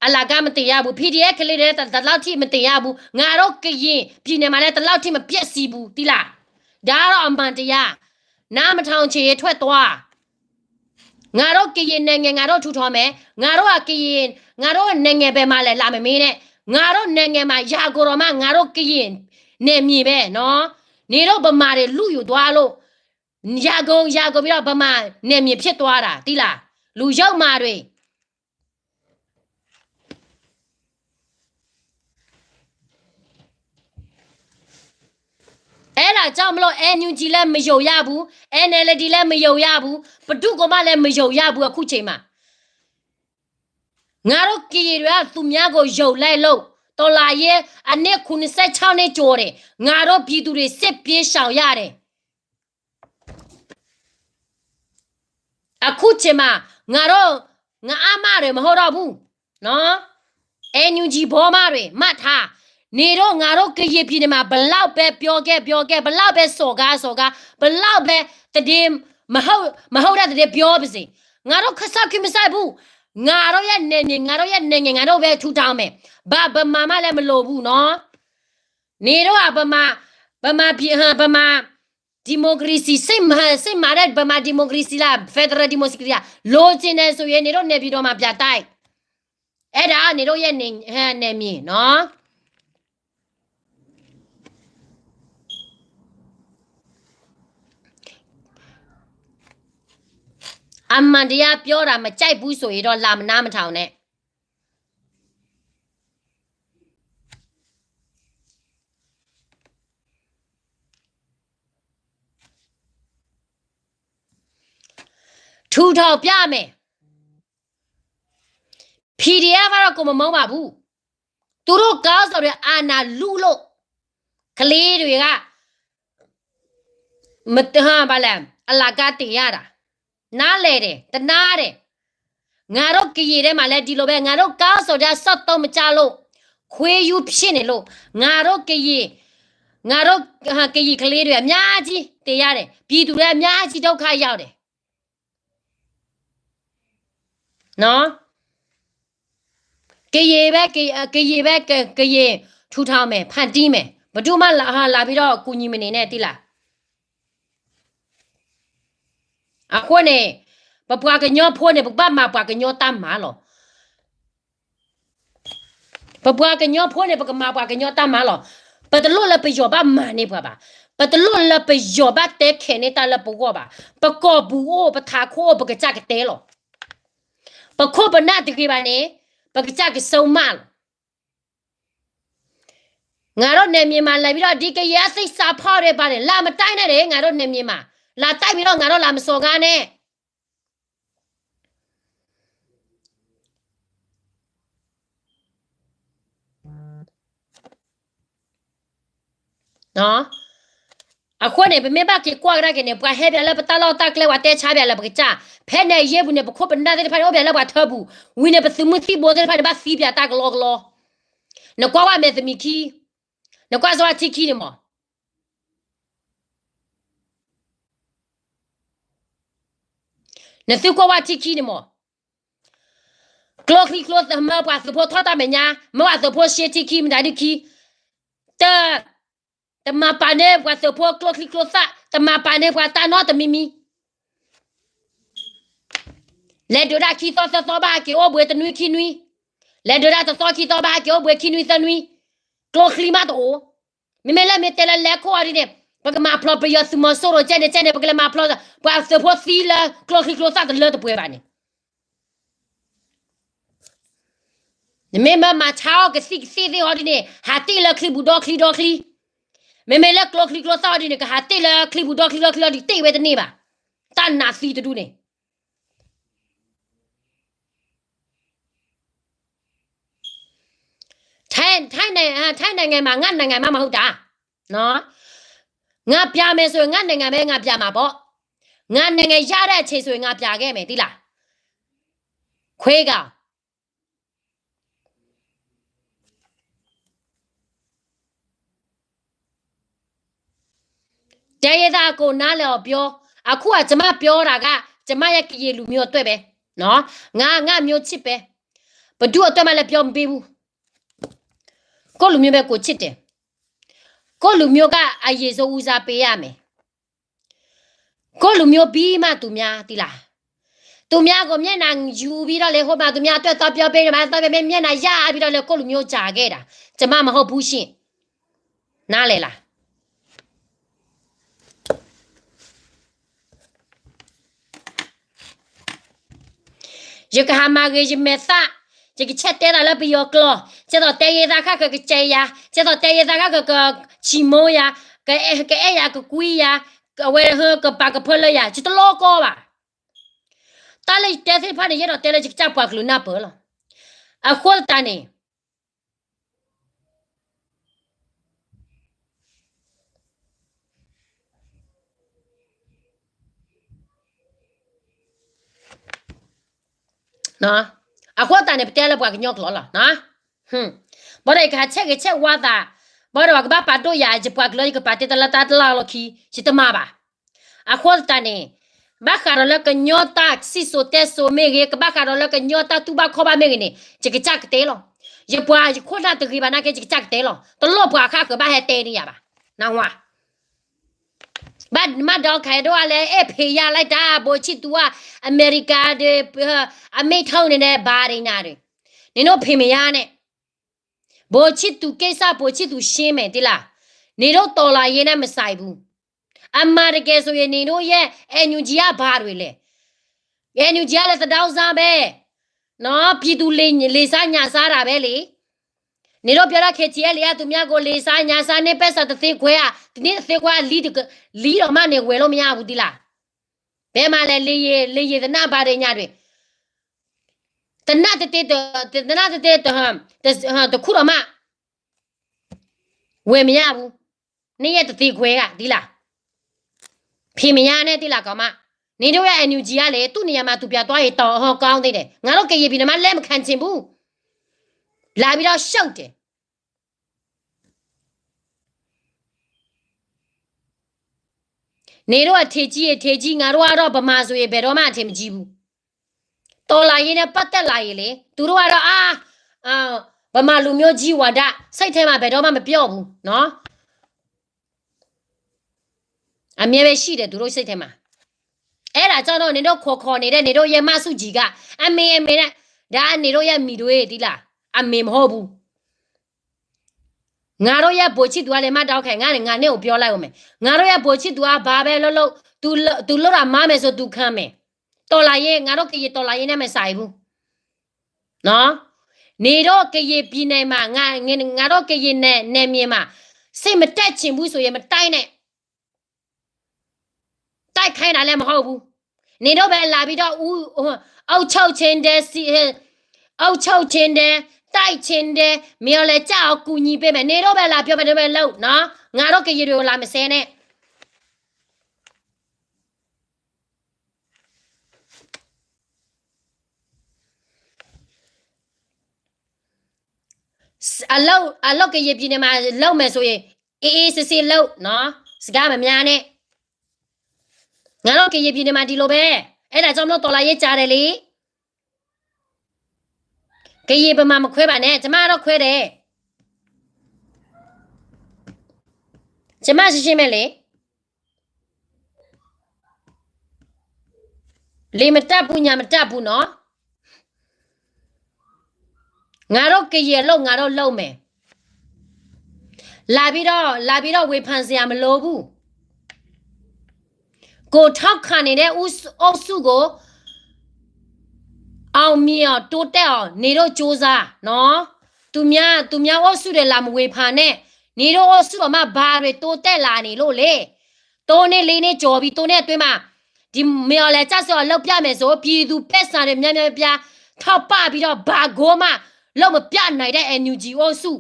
အလကားမသေရဘူး. PDF ကလေးတွေလည်း ဒီလောက်ထိမသေရဘူး. ငါတို့ကရင်ပြည်နယ်မှာလည်း ဒီလောက်ထိမပျက်စီးဘူး, သိလား. ဒါကတော့အမှန်တရား. နားမထောင်ချင်ရင်ထွက်သွား. ငါတို့ကရင်နိုင်ငံ ငါတို့ထူထောင်မယ်. ငါတို့ကရင်, ငါတို့နိုင်ငံဘယ်မှာလဲ လာမမေးနဲ့. ငါတို့နိုင်ငံမှာ ရန်ကုန်တောင်မှ ငါတို့ကရင်နယ်မြေပဲနော်. နေတို့ဗမာတွေလုယူသွားလို့ ရန်ကုန်, ရန်ကုန်ပြီးတော့ ဗမာနယ်မြေဖြစ်သွားတာ, သိလား. လူယုတ်မာတွေ. အဲ့ဒါကြောင့်မလို့ NUG လည်းမယုံရဘူး, NLD လည်းမယုံရဘူး, ဘယ်သူ့ကိုမှလည်းမယုံရဘူး အခုချိန်မှာ. ငါတို့ကရင်တွေက သူများကိုယုံလိုက်လို့ တော်လှန်ရေးအနှစ် ခုနှစ်ဆယ့်ခြောက်နှစ်ကျော်တယ်, ငါတို့ပြည်သူတွေ စစ်ပြေးရှောင်ရတယ်. အခုချိန်မှာ ငါတို့ ငအါမးတွေ မဟုတ်တော့ဘူးနော်. NUG ဘောမတွေ မှတ်ထား. နေတို့ ငါတို့ကရင်ပြည်နယ်မှာ ဘယ်လောက်ပဲပြောခဲ့ပြောခဲ့, ဘယ်လောက်ပဲစော်ကားစော်ကား, ဘယ်လောက်ပဲသတင်း, မဟုတ်, မဟုတ်တဲ့သတင်းပြောပါစေ, ငါတို့ ခက်ဆာက် ခွင့်မစိုက်ဘူး. ငါတို့ရဲ့နယ်မြေ, ငါတို့ရဲ့နိုင်ငံ, ငါတို့ပဲထူထောင်မယ်. ဘာဗမာမှလည်းမလိုဘူးနော်. နေတို့ကဗမာ, ပမၤ ပမၤ democracy စ့မၤ စ့မၤဒၣ် ပမၤ democracy လၢ federal democracy လၢ လိုချင်တယ်ဆိုရင် နေတို့နေပြည်တော်မှာပြတိုက် အဲဒါ နေတို့ရဲ့ နယ်မြေနော်. အမှန်တရားပြောတာ မကြိုက်ဘူးဆိုရင်တော့ လာမနားမထောင်နဲ့. ထူထောင်ပြမယ်. PDF ကတော့ ကိုမမုန်းပါဘူး. သူတို့ခေါင်းဆောင်တွေ အာဏာလုလို့ ကလေးတွေက မတဟန်ပါလဲ အလကားတင်ရတာ နားလဲတယ် တနာတယ်. ငါတို့ကရင်ထဲမှာလည်း ဒီလိုပဲ ငါတို့ခေါင်းဆောင်တွေ အစောင့်သုံးမကျလို့ ခွေးယူဖြစ်နေလို့ ငါတို့ကရင် ငါတို့ ကရင်ကလေးတွေ အများကြီးသေရတယ် ပြည်သူတွေ အများကြီးဒုက္ခရောက်တယ်. နော်. ကရင်ပဲ ကရင်ပဲ ကရင်ထူထောင်မယ် ဖန်တီးမယ် ဘယ်သူမှလာ လာပြီးတော့ ကူညီမနေနဲ့ သိလား. အဃိန့ၣ် ပပှၤကညီဖိန့ၣ် ပကဘၣ်မၤပှၤကညီတၢ်မၤလီၤ. ပပှၤကညီဖိန့ၣ် ပကမၤပှၤကညီတၢ်မၤလီၤ. ပတလိၣ်လၢပယီၤဘၣ်မၤန့ၢ်ပှၤဘၣ်. ပတလိၣ်လၢပယီၤဘၣ်တဲခဲးန့ၢ်တၢ်လၢပဂီၢ်ဘၣ်. ပကီၢ်ပူၤအိၣ် ပထးခိၣ်အိၣ် ပကစၢ်ကတဲလီၤ. ပခိၣ်ပနၢ်တဂ့ၤဘၣ်န့ၣ် ပကစၢ်ကစိမးလီၤ. ငါတို့နယ်မြေမှာ လာပြီးတော့ ဒီကရင်အသစ္စာဖောက်တဲ့ ဘာလဲ လာမတိုက်နဲ့တဲ့ ငါတို့နယ်မြေမှာ လာတိုက်ပြီးတော့ ငါတို့ လာမစော်ကားနဲ့. အဃိန့ၣ် ပမ့ၢ်ဘၣ်က့ၤကွၢ်ကဒါက့ၤန့ၣ် ပှၤဟဲပၠးလၢပတၢ်လီၢ်တၢ်ကျဲ ပှၤတဲဆါပၠးလၢပကစၢ်, ဖဲန့ၣ်အယ့ၢ်ပူၤန့ၣ် ပခိၣ်ပနၢ်သ့ၣ်တဖၣ်န့ၣ် အိၣ်ပၠးလၢပှၤထၢပူၤ, ဝံၤန့ၣ် ပသုးမုၢ်သံၣ်ဘိသ့ၣ်တဖၣ်န့ၣ် ဘၣ်သံပၠးတၢ်ကလီကလီ, နကွၢ်ဝဲမဲာ်သမံးခံ, နကွၢ်စၢၤဝဲထံခံန့ၣ်မး နသုကွၢ်ဝဲထံခံန့ၣ်မး, ကျိချံကျိသၣ်မ့ၢ်ပှၤသုးဖိထီၣ်တၢ်မဲာ်ညါ, မ့ၢ်ပှၤသုးဖိရှဲထံခံ မတၤဒုခံ, တ, တမၤပာ်န့ၢ်ပှၤသုးဖိကျိချံကျိသၣ်, တမၤပာ်န့ၢ်ပှၤတၢ်နီတမံၤမံၤ, လဲၤဒုးတၢ်ခံသီသၢသီဘၣ်ဟဲက့ၤအိၣ်ဘှံးတနွံခံနွံ, လဲၤဒုးတၢ်တသီခံသီဘၣ်ဟဲက့ၤအိၣ်ဘှံးခံနွံသၢနွံ, ကျိချံမးတအိၣ်, မ့မ့ၢ်လၢမ့ၢ်တဲလၢလဲၤခိၣ်အီၤဒ်န့ၣ် ပကမၤဖျိးပယီၤသုးမီၤစိရိၤကဲန့ၣ်ကဲန့ၣ် ပကလဲၤမၤဖျိး ပှၤသုးဖိသံလၢကျိချံကျိသၣ်တလၢတပှဲၤဘၣ်န့ၣ် နမ့ၢ်မၤဆါအီၤကသံၣ်ကသ့ၣ်သ့ၣ်အီၤဒ်န့ၣ် ဟးတ့ၢ်လၢချံပူၤဒီချံဒီချံ, မ့မ့ၢ်လၢကျိချံကျိသၣ်အီၤဒ်န့ၣ် ကဟးတ့ၢ်လၢချံပူၤဒီချံဒီချံအီၤဒ်တ့ၢ်ဝဲတန့ၢ်ဘၣ်, တၢ်နးသံတဒူၣ်န့ၣ် ထိုင်းနိုင်ငံမှာ ငါ့နိုင်ငံမှမဟုတ်တာနော်, ငါပြန်မယ်ဆိုရင် ငါ့နိုင်ငံပဲ ငါပြန်မှာပေါ့, ငါနိုင်ငံရတဲ့အချိန်ဆိုရင် ငါပြန်ခဲ့မယ် သိလား, ခွေးကောင် တိုင်းရင်းသားအကုန်နားလည်အောင်ပြော, အခုကကျွန်မပြောတာက ကျွန်မရဲ့ကရင်လူမျိုးအတွက်ပဲနော်, ငါငါမျိုးချစ်ပဲ, ဘယ်သူ့အတွက်မှလည်းပြောမပေးဘူး, ကိုယ့်လူမျိုးပဲကိုယ်ချစ်တယ်, ကိုယ့်လူမျိုးကအရင်ဆုံးဦးစားပေးရမယ်, ကိုယ့်လူမျိုးပြီးမှသူများ သိလား, သူများကိုမျက်နှာယူပြီးတော့လေ ဟိုမှာသူများအတွက်သွားပြောပေးတယ်မှာသွားပြောပေးမျက်နှာရပြီးတော့လေ ကိုယ့်လူမျိုးကြာခဲ့တာ, ကျွန်မမဟုတ်ဘူးရှင်, နားလည်လား. ယကဟးမၤဂ့ၤယမဲာ်သၣ်, ယကဆဲးတဲသးလၢပယီၤကျိာ်, ကဲသိးတဲယဲသးခါကကစဲးယၤ, ကဲသိးတဲယဲသးခါကကဆံးမိၢ်ယၤ, ကအဲၣ်ယၤကကွံယၤ, အဝဲကပာ်ကဖၢလၢယၤ, ယတလီကီဘၣ်. တၢ်လၢယတဲသ့ၣ်တဖၣ်န့ၣ် ယအဲၣ်ဒိးတဲလၢယကစၢ်ပှၤကလုာ်နၢ်ပၢၢ်လီၤ. အဃိသတးန့ၣ် အဃိသတးန့ၣ် ပတဲလၢပှၤကညီကျိာ်လီၤ. ဘၣ်ဒီးယကဟးဆဲးဂ့ၤဆဲးဝါသး, ဘၣ်ဒီးပှၤကဘၣ်ပာ်ဒိၣ်ယၤ ယပှၤကလုာ်ယကပာ်တ့ၢ်တၢ်လၢတၢ်တလၢ်လီၢ်ခံ, ယတမၤဘၣ်. အဃိသတးန့ၣ် ဘၣ်ဃးဒီးလၢကညီတၢ်စံၣ်စိၤတဲစိၤမ့ၢ်ဂ့ၤ, ကဘၣ်ဃးဒီးလၢကညီတၢ်တူၢ်ဘၣ်ခီၣ်ဘၣ်မ့ၢ်ဂ့ၤန့ၣ် ယကစၢ်ကတဲလီၤ. ယပှၤယခိၣ်နၢ်တဂ့ၤဘၣ်နာ်က့ ယကစၢ်ကတဲလီၤ. တလိၣ်ပှၤအခါဃၢၤဘၣ်ဟဲတဲန့ၢ်ယၤဘၣ်. နၢ်ဟူဧါ. ဘၣ်မၢ်ဒီးခဲဒိၣ်အလဲၣ် အဲၣ်ဖံးယါလၢတၢ် ဘိးဆံၣ်သူအ အမဲရကၤဒီး အမ့ၢ်ထီၣ်န့ၣ်ဒီး ဘၣ်ဒံးညါဒီး နင်တို့ဖံးမရနဲ့, ဘိးဆံၣ်သူကိစ္စ ဘိးဆံၣ်သူရှင်းမယ် သ့လၢ်, နင်တို့တော်လှန်ရေးနဲ့မဆိုင်ဘူး. အမှန်တကယ်ဆိုရင် နင်တို့ရဲ့ NUG ကဘာတွေလဲ, NUG ကလည်းသဒါဥစားပဲ, နော်, ပြည်သူလင်လင်စားညံစားတာပဲလေ. နင်တို့ပြောတော့ KTLA ကသူများကိုလင်စားညံစားနဲ့ ပိုက်ဆံတစ်သိန်းခွဲ တစ်နေ့တစ်သိန်းခွဲ လံတကလံဒီးမးန့ၣ် ဝယ်လို့မရဘူး သ့လၢ်. ဘယ်မှာလဲ လေယာဉ် လေယာဉ်သေနတ်ဘာတွေညာတွေ, သေနတ်တသေးတ သေနတ်တသေးတ တ တခုတော့မှ ဝယ်မရဘူး. နှစ်ရက်တစ်သိန်းခွဲက သ့လၢ်. ဖံးမရနဲ့ သ့လၢ်ကီးမး. နင်တို့ရဲ့ NUG ကလည်း သူ့နေရာမှာ သူပြန်သွားရင် တော်တော်ကောင်းသေးတယ်. ငါတို့ကရင်ပြည်နယ်မှာ လက်မခံချင်ဘူး. လာပြီးတော့ ရှုပ်တယ်. နင်တို့အထင်ကြီး အထင်ကြီး, ငါတို့ကတော့ ဗမာဆိုရင် ဘယ်တော့မှ အထင်မကြီးဘူး. တော်လှန်ရေးနဲ့ ပတ်သက်လာရင်လေ, သူတို့ကတော့ အာ, အာ, ဗမာလူမျိုးကြီးဝါဒ စိတ်ထဲမှာ ဘယ်တော့မှ မပြောဘူးနော်. အမြဲပဲရှိတယ် သူတို့စိတ်ထဲမှာ. အဲဒါကြောင့်တော့ နင်တို့ခေါ်ခေါ်နေတဲ့ နင်တို့ရဲ့ မဆူကြီးက အမေ အမေနဲ့, ဒါ နင်တို့ရဲ့ မိတွေ သ့လၢ်, အမေမဟုတ်ဘူး. ငါတို့ရဲ့ ဗိုလ်ချစ်သူကလည်း မတောင်းခံ, ငါနဲ့ ငါနဲ့ကိုပြောလိုက်ဦးမယ်. ငါတို့ရဲ့ ဗိုလ်ချစ်သူက ဘာပဲလုပ်လုပ်, သူလုပ်, သူလုပ်တာ မှားမယ်ဆို သူခံမယ်. တော်လှန်ရေး, ငါတို့ကရင်တော်လှန်ရေးနဲ့ မဆိုင်ဘူးနော်. နင်တို့ကရင်ပြည်နယ်မှာ, ငါ, ငါတို့ကရင်နယ်, နယ်မြေမှာ စစ်မတက်ချင်ဘူးဆိုရင် မတိုက်နဲ့. တိုက်ခိုင်းတာလည်း မဟုတ်ဘူး. နင်တို့ပဲလာပြီးတော့ ဦး, အုပ်ချုပ်ချင်တယ်, စီ, အုပ်ချုပ်ချင်တယ်, တိုက်ချင်တယ်, မင်းအောင်လှိုင်ကျအောင် ကူညီပေးမယ်. နင်တို့ပဲလာပြောမယ်, နင်တို့ပဲလုပ်နော်. ငါတို့ကရင်တွေကို လာမစဲနဲ့. အလုပ်, အလုပ်ကရင်ပြည်နယ်မှာ လုပ်မယ်ဆိုရင် အေးအေးဆေးဆေးလုပ်နော်. စကားမများနဲ့. ငါတို့ကရင်ပြည်နယ်မှာ ဒီလိုပဲ. အဲဒါကြောင့်မလို့ တော်လှန်ရေးကြာတယ်လေ. ကရင်ဗမာမခွဲပါနဲ့. ကျမတော့ခွဲတယ်. ကျမရှင်းရှင်းပဲလေ. လင်မတတ်ဘူး, ညာမတတ်ဘူးနော်. ငါတို့ကရင်အလုပ် ငါတို့လုပ်မယ်. လာပြီးတော့, လာပြီးတော့ ဝေဖန်စရာမလိုဘူး. ကိုယ်ထောက်ခံနေတဲ့ ဦး, အုပ်စုကို အောင်မြင်အောင် တိုးတက်အောင် နင်တို့ကြိုးစားနော်. သူများ, သူများအုပ်စုတွေ လာမဝေဖန်နဲ့. နင်တို့အုပ်စုမှာ ဘာတွေတိုးတက်လာနေလို့လဲ. သုံးနှစ်လေးနှစ်ကျော်ပြီ, သုံးနှစ်အတွင်းမှာ ဒီမင်းအောင်လှိုင်ကျဆုံးအောင် လုပ်ပြမယ်ဆို, ပြည်သူပိုက်ဆံတွေ များများပြားပြား ထောက်ပံ့ပြီးတော့ ဘာကိုမှ လုပ်မပြနိုင်တဲ့ NUG အုပ်စု.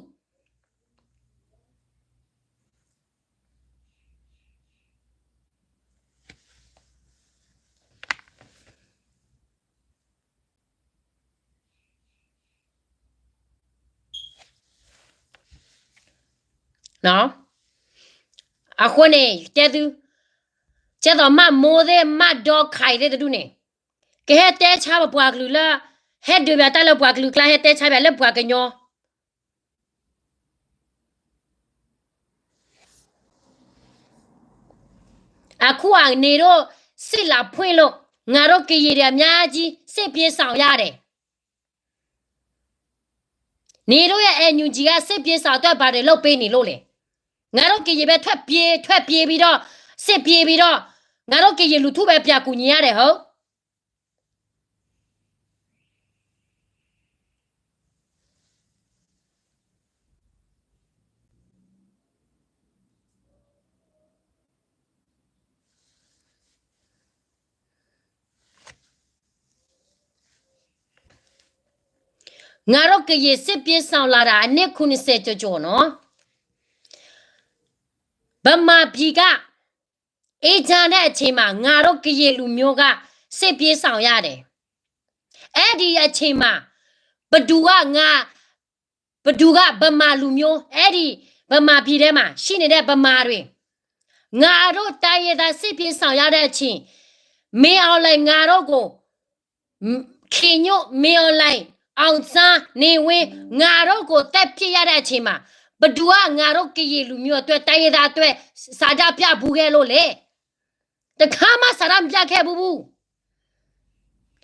အဃိန့ၣ် တဲသု, ကဲသိးမး မိုးသ့ၣ် မးဒီး ခိုင်သ့ၣ်တဒူၣ်န့ၣ်, ကဟဲတဲဆါပပှၤကလုာ်လၢ ဟဲဒုးပတၢ်လၢပှၤကလုာ်ကျါ ဟဲတဲဆါပလၢပှၤကညီ အခုက နေတို့ စစ်လာဖွင့်လို့ ငါတို့ကရင်တွေ အများကြီး စစ်ပြေးရှောင်ရတယ်. နေတို့ရဲ့ NUG က စစ်ပြေးရှောင်အတွက် ဘာတွေလုပ်ပေးနေလို့လဲ. ငါတို့ကရင်ပဲ ထွက်ပြေး, ထွက်ပြေးပြီးတော့, စစ်ပြေးပြီးတော့, ငါတို့ကရင်လူထုပဲ ပြန်ကူညီရတယ် ဟုတ်. ငါတို့ကရင် စစ်ပြေးရှောင်လာတာ အနှစ် ခုနှစ်ဆယ် ကျော်ကျော်နော်. ဗမာပြည်က အေးချမ်းတဲ့အချိန်မှာ ငါတို့ကရင်လူမျိုးက စစ်ပြေးရှောင်ရတယ်. အဲ့ဒီအချိန်မှာ ဘယ်သူက ငါ, ဘယ်သူက ဗမာလူမျိုး, အဲ့ဒီ ဗမာပြည်ထဲမှာ ရှိနေတဲ့ ဗမာတွေ, ငါတို့တိုင်းရင်းသား စစ်ပြေးရှောင်ရတဲ့အချိန်, မင်းအောင်လှိုင် ငါတို့ကို ခင်ညွန့်, မင်းအောင်လှိုင်, အောင်ဆန်း, နေဝင်း, ငါတို့ကို သတ်ပစ်ရတဲ့အချိန်မှာ, ဘယ်သူက ငါတို့ကရင်လူမျိုးအတွက်, တိုင်းရင်းသားအတွက် ဆန္ဒပြဘူးခဲ့လို့လဲ. တခါမးစးထီၣ်မပြခဲဘူးဘူး.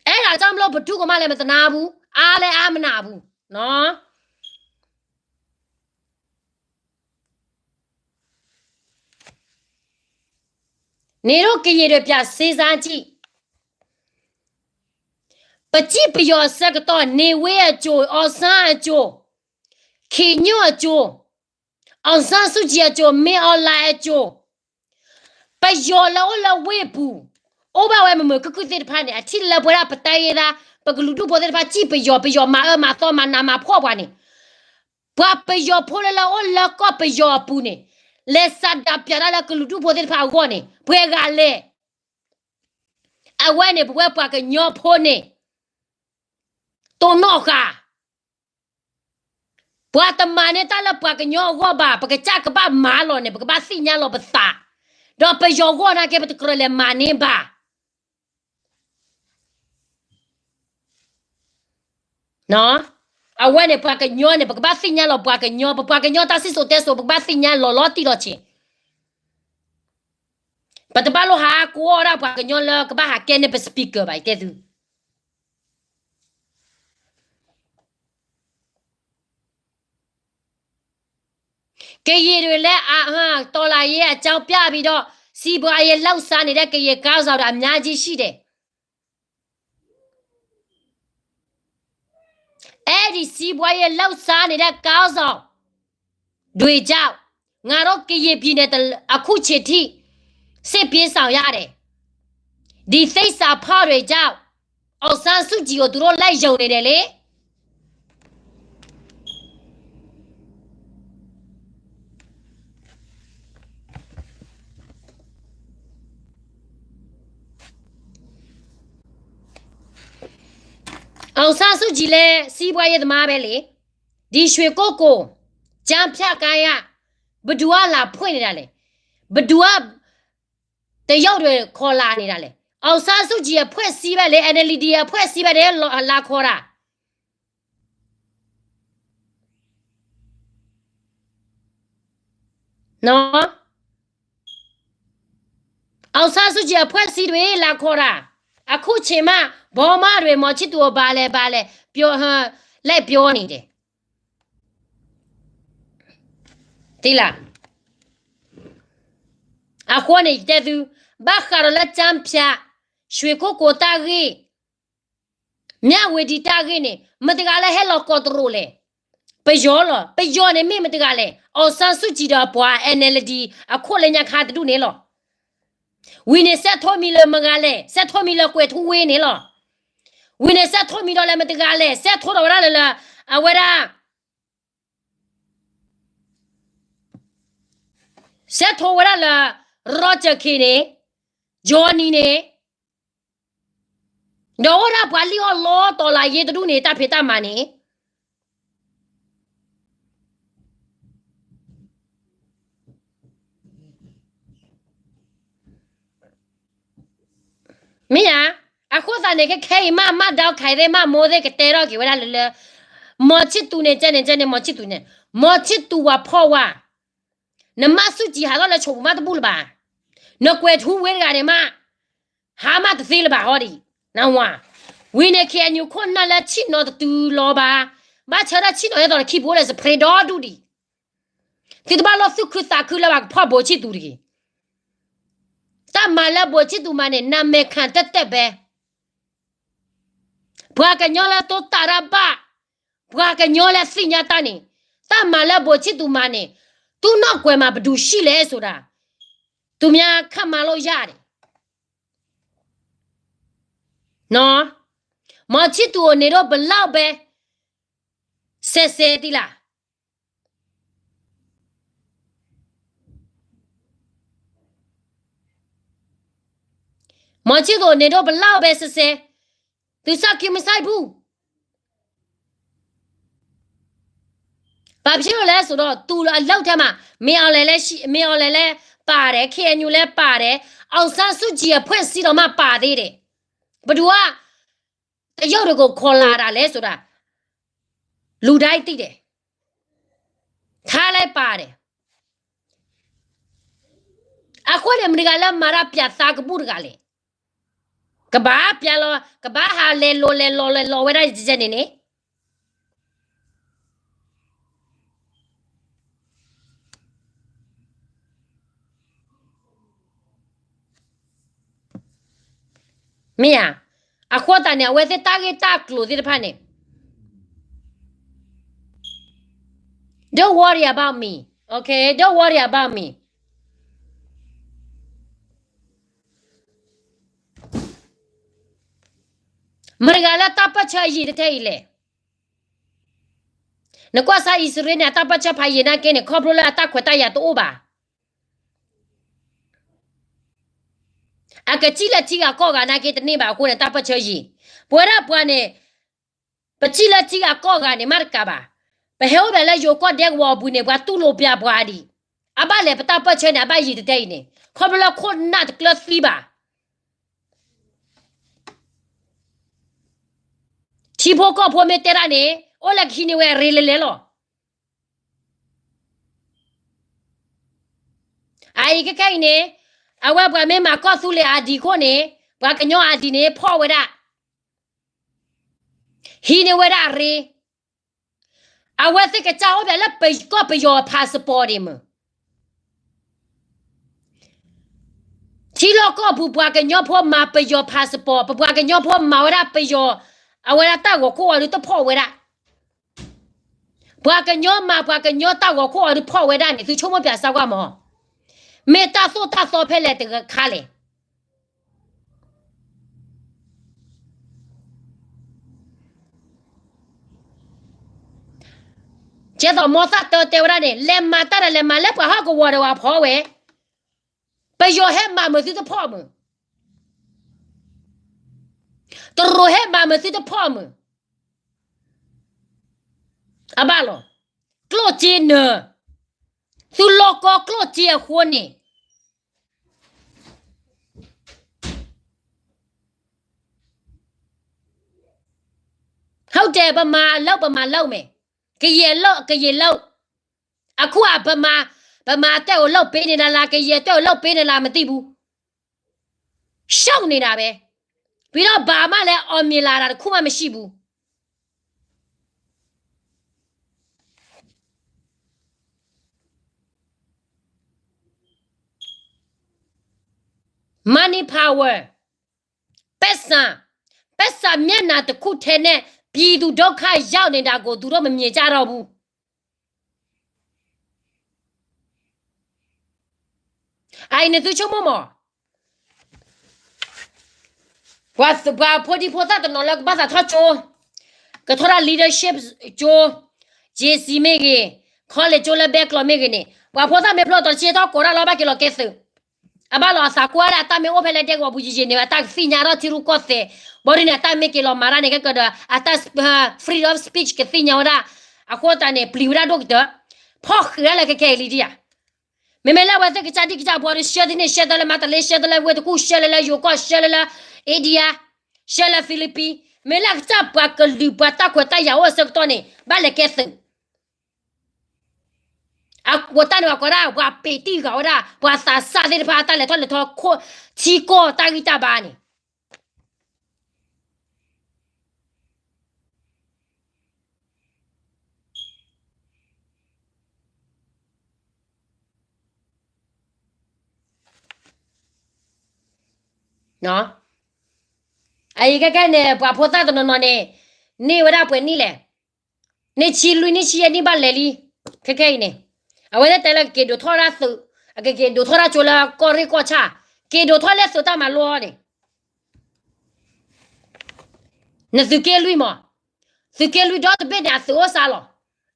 အဲဒါကြောင့်မလို့ ဘယ်သူကမှလည်းမသနာဘူး, အားလည်းအားမနာဘူးနော်. နင်တို့ကရင်တွေ ပြန်စဉ်းစားကြည့်. ပကြည့်ပယီၤအဆၢကတီၢ် နေဝင်းအကြို, အောင်ဆန်းအကြို, ခင်ညွန့်အကြို, အောင်ဆန်းစုကြည်အကြို, မင်းအောင်လှိုင်အကြို, ပယီၤလၢအိၣ်လၢဝ့ၢ်ပူၤ, အိၣ်ဘၣ်ဝဲမုာ်မုာ်ခုၣ်ခုၣ်သ့ၣ်တဖၣ်န့ၣ် အထံၣ်လၢပဝဲဒၣ်ပတၢ်ဂ့ၢ်သး ပကလုာ်ဒူၣ်ဖိသ့ၣ်တဖၣ် ကြည့်ပယီၤ, ပယီၤမၤအၢမၤသီမၤနးမၤဖှီၣ်ပှၤန့ၣ်, ပှၤပယီၤဖိလၢလၢအိၣ်လၢကီၢ်ပယီၤအပူၤန့ၣ် လဲၤစးဒးပၠးတၢ်လၢကလုာ်ဒူၣ်ဖိသ့ၣ်တဖၣ်အဂီၢ်န့ၣ် ပှဲၤဂၤလဲၣ်. အဝဲန့ၣ် ပဝဲပှၤကညီဖိန့ၣ် တိၢ်နီၣ်ဃာ် ပှၤတမၤန့ၢ်တၢ်လၢပှၤကညီအဂီၢ်ဘၣ်, ပကစၢ်ကဘၣ်မၤလီၤန့ၣ် ပကဘၣ်သ့ၣ်ညါလီၤပသး, ဒီးပယီၤဂီၢ်နာ်က့ ပတကြၢးလဲၤမၤန့ၢ်ဘၣ်. အဝဲန့ၣ် ပှၤကညီန့ၣ် ပကဘၣ်သ့ၣ်ညါလီၤပှၤကညီ, ပပှၤကညီတၢ်စံၣ်စိၤတဲစိၤ ပကဘၣ်သ့ၣ်ညါလီၤလီၤတံၢ်လီၤဆဲး, ပတဘၣ်လိၣ်ဟးကိးအီၣ်ဒၣ်ပှၤကညီလၢကဘၣ်ဟးကဲန့ၢ်ပ speaker ဘၣ်, ယတဲသု ကရင်တွေလည်း အာ တော်လှန်ရေးအကြောင်းပြပြီးတော့ စီးပွားရေးလုပ်စားနေတဲ့ ကရင်ခေါင်းဆောင်တွေ အများကြီးရှိတယ်. အဲဒီစီးပွားရေးလုပ်စားနေတဲ့ ခေါင်းဆောင်တွေကြောင့် ငါတို့ကရင်ပြည်နယ် အခုချိန်ထိ စစ်ပြေးရှောင်ရတယ်. ဒီသစ္စာဖောက်တွေကြောင့် အောင်ဆန်းစုကြည်ကို သူတို့ လက်ယုံနေတယ်လေ. အောင်ဆန်းစုကြည်လည်း စီးပွားရေးသမားပဲလေ. ဒီရွှေကုက္ကို ကျားဖြန့်ကားရ ဘယ်သူကလာဖွင့်နေတာလဲ. ဘယ်သူက တရုတ်တွေ ခေါ်လာနေတာလဲ. အောင်ဆန်းစုကြည် အဖွဲ့အစည်းပဲလေ, NLD အဖွဲ့အစည်းပဲလေ, လာခေါ်တာ. နော်. အောင်ဆန်းစုကြည် အဖွဲ့အစည်းတွေ လာခေါ်တာ. အခုချိန်မှ ဗမာတွေ မောင်ချစ်သူကို ဘာလဲ ဘာလဲ ပြော ဟမ် လိုက်ပြောနေတယ်. သိလား. အဃိန့ၣ် ယတဲသု, ဘၣ်ဃးဒီးလၢ ကျားဖြန့်, ရွှေကုက္ကို တၢ်ဂ့ၢ်, မြဝတီ တၢ်ဂ့ၢ်န့ၣ် မတၤတဂၤလၢဟဲလီၤကိးတရိးလဲၣ်. ပယီၤလီၤ. ပယီၤန့ၣ်မ့ၢ်မတၤတဂၤလဲၣ်. အောင်ဆန်းစုကြည်ဒီးအပှၤ NLD အခိၣ်လၢညါခါတဒူၣ်န့ၣ်လီၤ. ဝံၤန့ၣ် စဲးထိမံၤလၢမတၤတဂၤလဲၣ်. စဲးထိမံၤလၢ ကွဲးထူဝ့ န့ၣ်လီၤ. ဝံၤန့ၣ် စဲးထိမံၤဒီးလၢမတၤတဂၤလဲၣ်. စဲးထိဒီးဝဲဒၣ်လၢ လၢ အဝဲဒၣ် စဲးထိဝဲဒၣ်လၢ Roger Khin န့ၣ်, Johnny န့ၣ်, ဒီးအိၣ်ဒၣ်ပှၤလံၣ်အီၣ်လီ တော်လှန်ရေး တဒူၣ်န့ၣ် တၢ်ဖံးတၢ်မၤန့ၣ် မ့ၢ်ဧါ. အဃိသတးန့ၣ် ခဲခဲအံၤမး မးဒီးခဲအံၤသ့ၣ် မးမိၢ်သ့ၣ်ကတဲထီၣ်က့ၤဝဲဒၣ်လၢလၢ မောင်ချစ်သူန့ၣ် ကဲန့ၣ် ကဲန့ၣ် မောင်ချစ်သူန့ၣ်, မောင်ချစ်သူ ပှၤဖီၣ်ဝါ, နမါစုကြည် ဟးထီၣ်လၢဆိးပူၤမးတဘူၣ်လၢၤဘၣ်. နကွဲးထူဝ့တဂၤန့ၣ်မး ဟးမးတသ့လၢၤဘၣ်ဟီဒံး, နဝၤ. ဝံၤန့ၣ် KNU ခိၣ်နၢ်လၢဆ့ၣ်နီၤတတုၤလီၤဘၣ်, ဘၣ်ဆၢထၢၣ်ဆ့ၣ်နီၤဟဲသိးတခံဖိလၢ စဖရ့ဒီဒူၣ်ဒံး. သုတဘၣ်လိၣ်သူၣ်ခုသးခုလၢဘၣ်ကဖီၣ် ဗိုလ်ချစ်သူ တဂ့ၤ. တၢ်မၤလၢ ဗိုလ်ချစ်သူ မၤန့ၣ် နာမည်ခံတပ်တပ်ပဲ. ပှၤကညီလၢတိသးတၢ်ဘၣ်, ပှၤကညီလၢသ့ၣ်ညါတၢ်န့ၣ်, တၢ်မၤလၢ ဗိုလ်ချစ်သူ မၤန့ၣ်, သူ့နောက်ကွယ်မှာ ဘယ်သူရှိလဲဆိုတာ သူများခန့်မှန်းလို့ရတယ်. နော်. မောင်ချစ်သူကို နင်တို့ ဘယ်လောက်ပဲ စဲစဲ သိလား. မောင်ချစ်သူကို နင်တို့ ဘယ်လောက်ပဲ စဲစဲ, သူ စောင့်ကြည့် မစိုက်ဘူး. ဘာဖြစ်လို့လဲဆိုတော့ သူ အလုပ်ထဲမှာ မင်းအောင်လှိုင်လည်းရှိ, မင်းအောင်လှိုင်လည်းပါတယ်, KNU လည်းပါတယ်, အောင်ဆန်းစုကြည် အဖွဲ့အစည်းတောင်မှ ပါသေးတယ်. ဘယ်သူက တရုတ်တွေကို ခေါ်လာတာလဲဆိုတာ လူတိုင်းသိတယ်. ထားလိုက်ပါတယ်. အဃိန့ၣ် မတၤတဂၤလၢမၤတၢ်ပၠးသးကဘူၣ်တဂၤလဲၣ်. ကဘၣ်ပၠးလီၤ, ကဘၣ်ဟးလဲၤလိၤလဲၤလီၤလဲၤလီၤဝဲဒၣ်ယဲန့ၣ်န့ၣ် မ့ၢ်ဧါ. အဃိသတးန့ၣ် အဝဲသ့ၣ်တၢ်ဂ့ၢ်တၢ်ကျိၤသ့ၣ်တဖၣ်န့ၣ် don't worry about me, okay, don't worry about me. မတၤတဂၤလၢတၢ်ပၢၢ်ဆၢယံာ်တထဲအံၤလဲၣ်. နကွၢ်စၢ်အံၣ်စရ့လးန့ၣ် အတၢ်ပၢၢ်ဆၢဖးယံာ်နာ်က့န့ၣ် ခီဖျိလၢအတၢ်ခွဲးတၢ်ယာ်တအိၣ်ဘၣ်. အကစံၣ်လၢထံဂၤကီၢ်ဂၤနာ်က့တန့ၢ်ဘၣ်အဃိန့ၣ် တၢ်ပၢၢ်ဆၢယံာ်. ပဝဲဒၣ်ပှၤန့ၣ် ပစံၣ်လၢထံဂၤကီၢ်ဂၤန့ၣ် မ့ၢ်တကးဘၣ်. ပဟဲအိၣ်ဘၣ်လၢယိၤကီၢ်ဒဲကဝီၤအပူၤန့ၣ် ပှၤတူၢ်လိာ်ပၠးပှၤဒံး. အဘၣ်လဲၣ် ပတၢ်ပၢၢ်ဆၢန့ၣ် အဘၣ်ယံာ်တထဲအံၤန့ၣ် ခီဖျိလၢခိၣ်နၢ်တကျၢၤသံဘၣ်. ထံဖိကီၢ်ဖိမ့ၢ်တဲတၢ်န့ၣ် အိၣ်လၢကဟံးန့ၢ်ဝဲရ့လဲၤလဲၤလီၤ. အအံၤခဲခဲအံၤန့ၣ် အဝဲပှၤမ့ၢ်မၤကီၢ်သူလ့ၤအဒံးခိၣ်န့ၣ် ပှၤကညီအဒံးန့ၣ် ဖီၣ်ဝဲဒၣ် ဟံးန့ၢ်ဝဲဒၣ်အရ့. အဝဲသ့ၣ်ကစၢ်အိၣ်ဘၣ်လၢပကီၢ်ပယီၤ passport န့ၣ်မ့ၢ် ထံလီၢ်ကီၢ်ပူၤ ပှၤကညီဖိမၤပယီၤ passport, ပပှၤကညီဖိမၤဝဲဒၣ်ပယီၤ အဝဲဒၣ်တၢ်ဂီၤခိၣ်အီၤဒုးတဖီၣ်ဝဲဒၣ်. ပှၤကညီမၤပှၤကညီတၢ်ဂီၤခိၣ်အီၤဒုးဖီၣ်ဝဲဒၣ်န့ၣ် သုဆိကမိၣ်ပၠးစၢ်ကွၢ်မး, မ့ၢ်တၢ်သိၣ်တၢ်သီဖဲလဲၣ်တခါလဲၣ်. ကဲသိးမိၢ်သၣ်တၢတဲဝဲဒၣ်န့ၣ် လဲၤမၤတၢ်ဒီးလဲၤမၤလၢပှၤဟီၣ်ကဝီၤဒီးပှၤဖီဝဲ, ပယီၤဟဲမၤမုာ်သုတဖီၣ်မုာ်, တရူးဟဲမၤမုာ်သုတဖီၣ်မုာ်. အဘၣ်လီၤ, ကျိၣ်စ့နၢၤ, သုလီၢ်ကီကျိၣ်စ့အဃိန့ၣ် ဟုတ်တယ်, ပမၤအလုပ် ပမၤလုပ်မယ်, ကယဲၢ်လုပ် ကယဲၢ်လုပ်. အခုက ဗမာ, ဗမာတပ်ကို လုပ်ပေးနေတာလား, ကယဲၢ်တပ်ကို လုပ်ပေးနေလား မသိဘူး, ရှုံးနေတာပဲ, ပြီးတော့ ဘာမှလည်း အောင်မြင်လာတာ တစ်ခုမှ မရှိဘူး. မနီ power, ပိုက်ဆံ, ပိုက်ဆံမျက်နှာတစ်ခုထဲနဲ့ ပြည်သူဒုက္ခရောက်နေတာကို သူတို့မမြင်ကြတော့ဘူး. အအံၤန့ၣ်သုဆိကမိၣ်မး, ပှၤဖိဒံဖိသၣ်တနီၤလၢကဘၣ်သးထီၣ်ကၠိ, ကထီၣ်ဒၣ် leadership ကၠိ, JC မ့ၢ်ဂ့ၤ, college ကၠိလၢဘဲကျိာ်မ့ၢ်ဂ့ၤန့ၣ် ပှၤဖိသၣ်မ့ၢ်ဖျိထီၣ်တဆံထီၣ်ကိးတၢ်လီၤ ဘၣ်က့ၤလီၤကဲသုး. အဘၣ်လီၤအသးကွၢ်ဒၣ် အတၢ်မ့ၢ်အိၣ်ဖဲလၢဒဲကဝီၤပူၤယံာ်ယံာ်န့ၣ် အတၢ်ကသ့ၣ်ညါထီၣ်ထံရူၢ်ကီၢ်သဲး, ဘၣ်ဒ်န့ၣ် အတၢ်မ့ၢ်က့ၤလီၤမၤတၢ်န့ၣ် ကဲကဒီး အတၢ် freedom of speech ကသ့ၣ်ညါဝဲဒၣ်, အဃိသတးန့ၣ် ပျံၤဝဲဒၣ်ဒိၣ်ကတၢၢ်, ဖီၣ်ဃံးဒၣ်လၢခဲခဲအံၤလံဒံးဧါ. မ့မ့ၢ်လၢအဝဲသ့ၣ်ကစၢ်ဒံၣ်ကစၢ်ဘှီဒီး ရှဲသ့န့ၣ် ရှဲသၢလၢမါတလ့, ရှဲသၢလၢဝ့ၢ်တကူၣ်, ရှဲလၢလၢယိၤကီၢ်, ရှဲလၢလၢ India, ရှဲလၢ Philippines, မ့ၢ်လၢအကစၢ်ပှၤကလုာ်ပှၤတၢ်ခွဲးတၢ်ယာ်အိၣ်အဆၢကတီၢ်န့ၣ် ဘၣ်လဲၤကဲသုး. အဝဲတၢ်န့ၣ် ပှၤကိးဒၣ် ပှၤပ့းတံၢ်ဃာ်ဝဲဒၣ် ပှၤသးစၢ်သ့ၣ်တဖၣ် အတၢ်လဲၤထီၣ်လဲၤထီ ထံကီၢ်တၢ်ဂံၢ်တၢ်ဘါန့ၣ် အအံၤခဲခဲန့ၣ် ပှၤဖိသၣ်တနီၤနီၤန့ၣ် န့ၢ်ဝဲဒၣ်ပှဲၤနံၣ်လဲၣ်, နံၣ်ဆံလွံၢ်နံၣ်ဆံယဲၢ်နံၣ်ဘၣ်လဲၤလံ, ခဲခဲအံၤန့ၣ်, အဝဲသ့ၣ်တဲလၢကက့ၤဒိးထီၣ်ဒၣ်သုး, အကက့ၤဒိးထီၣ်ဒၣ်ကၠိလၢကီၢ်ရ့ၣ်ကီၢ်ဆၣ်, က့ၤဒိးထီၣ်လၢသုးတၢ်မၤလိန့ၣ် နသုးက့လွံၢ်မး, သုးက့လွံၢ်ဒီတဘ့ၣ်န့ၣ် အသုးအိၣ်စါလီၤ,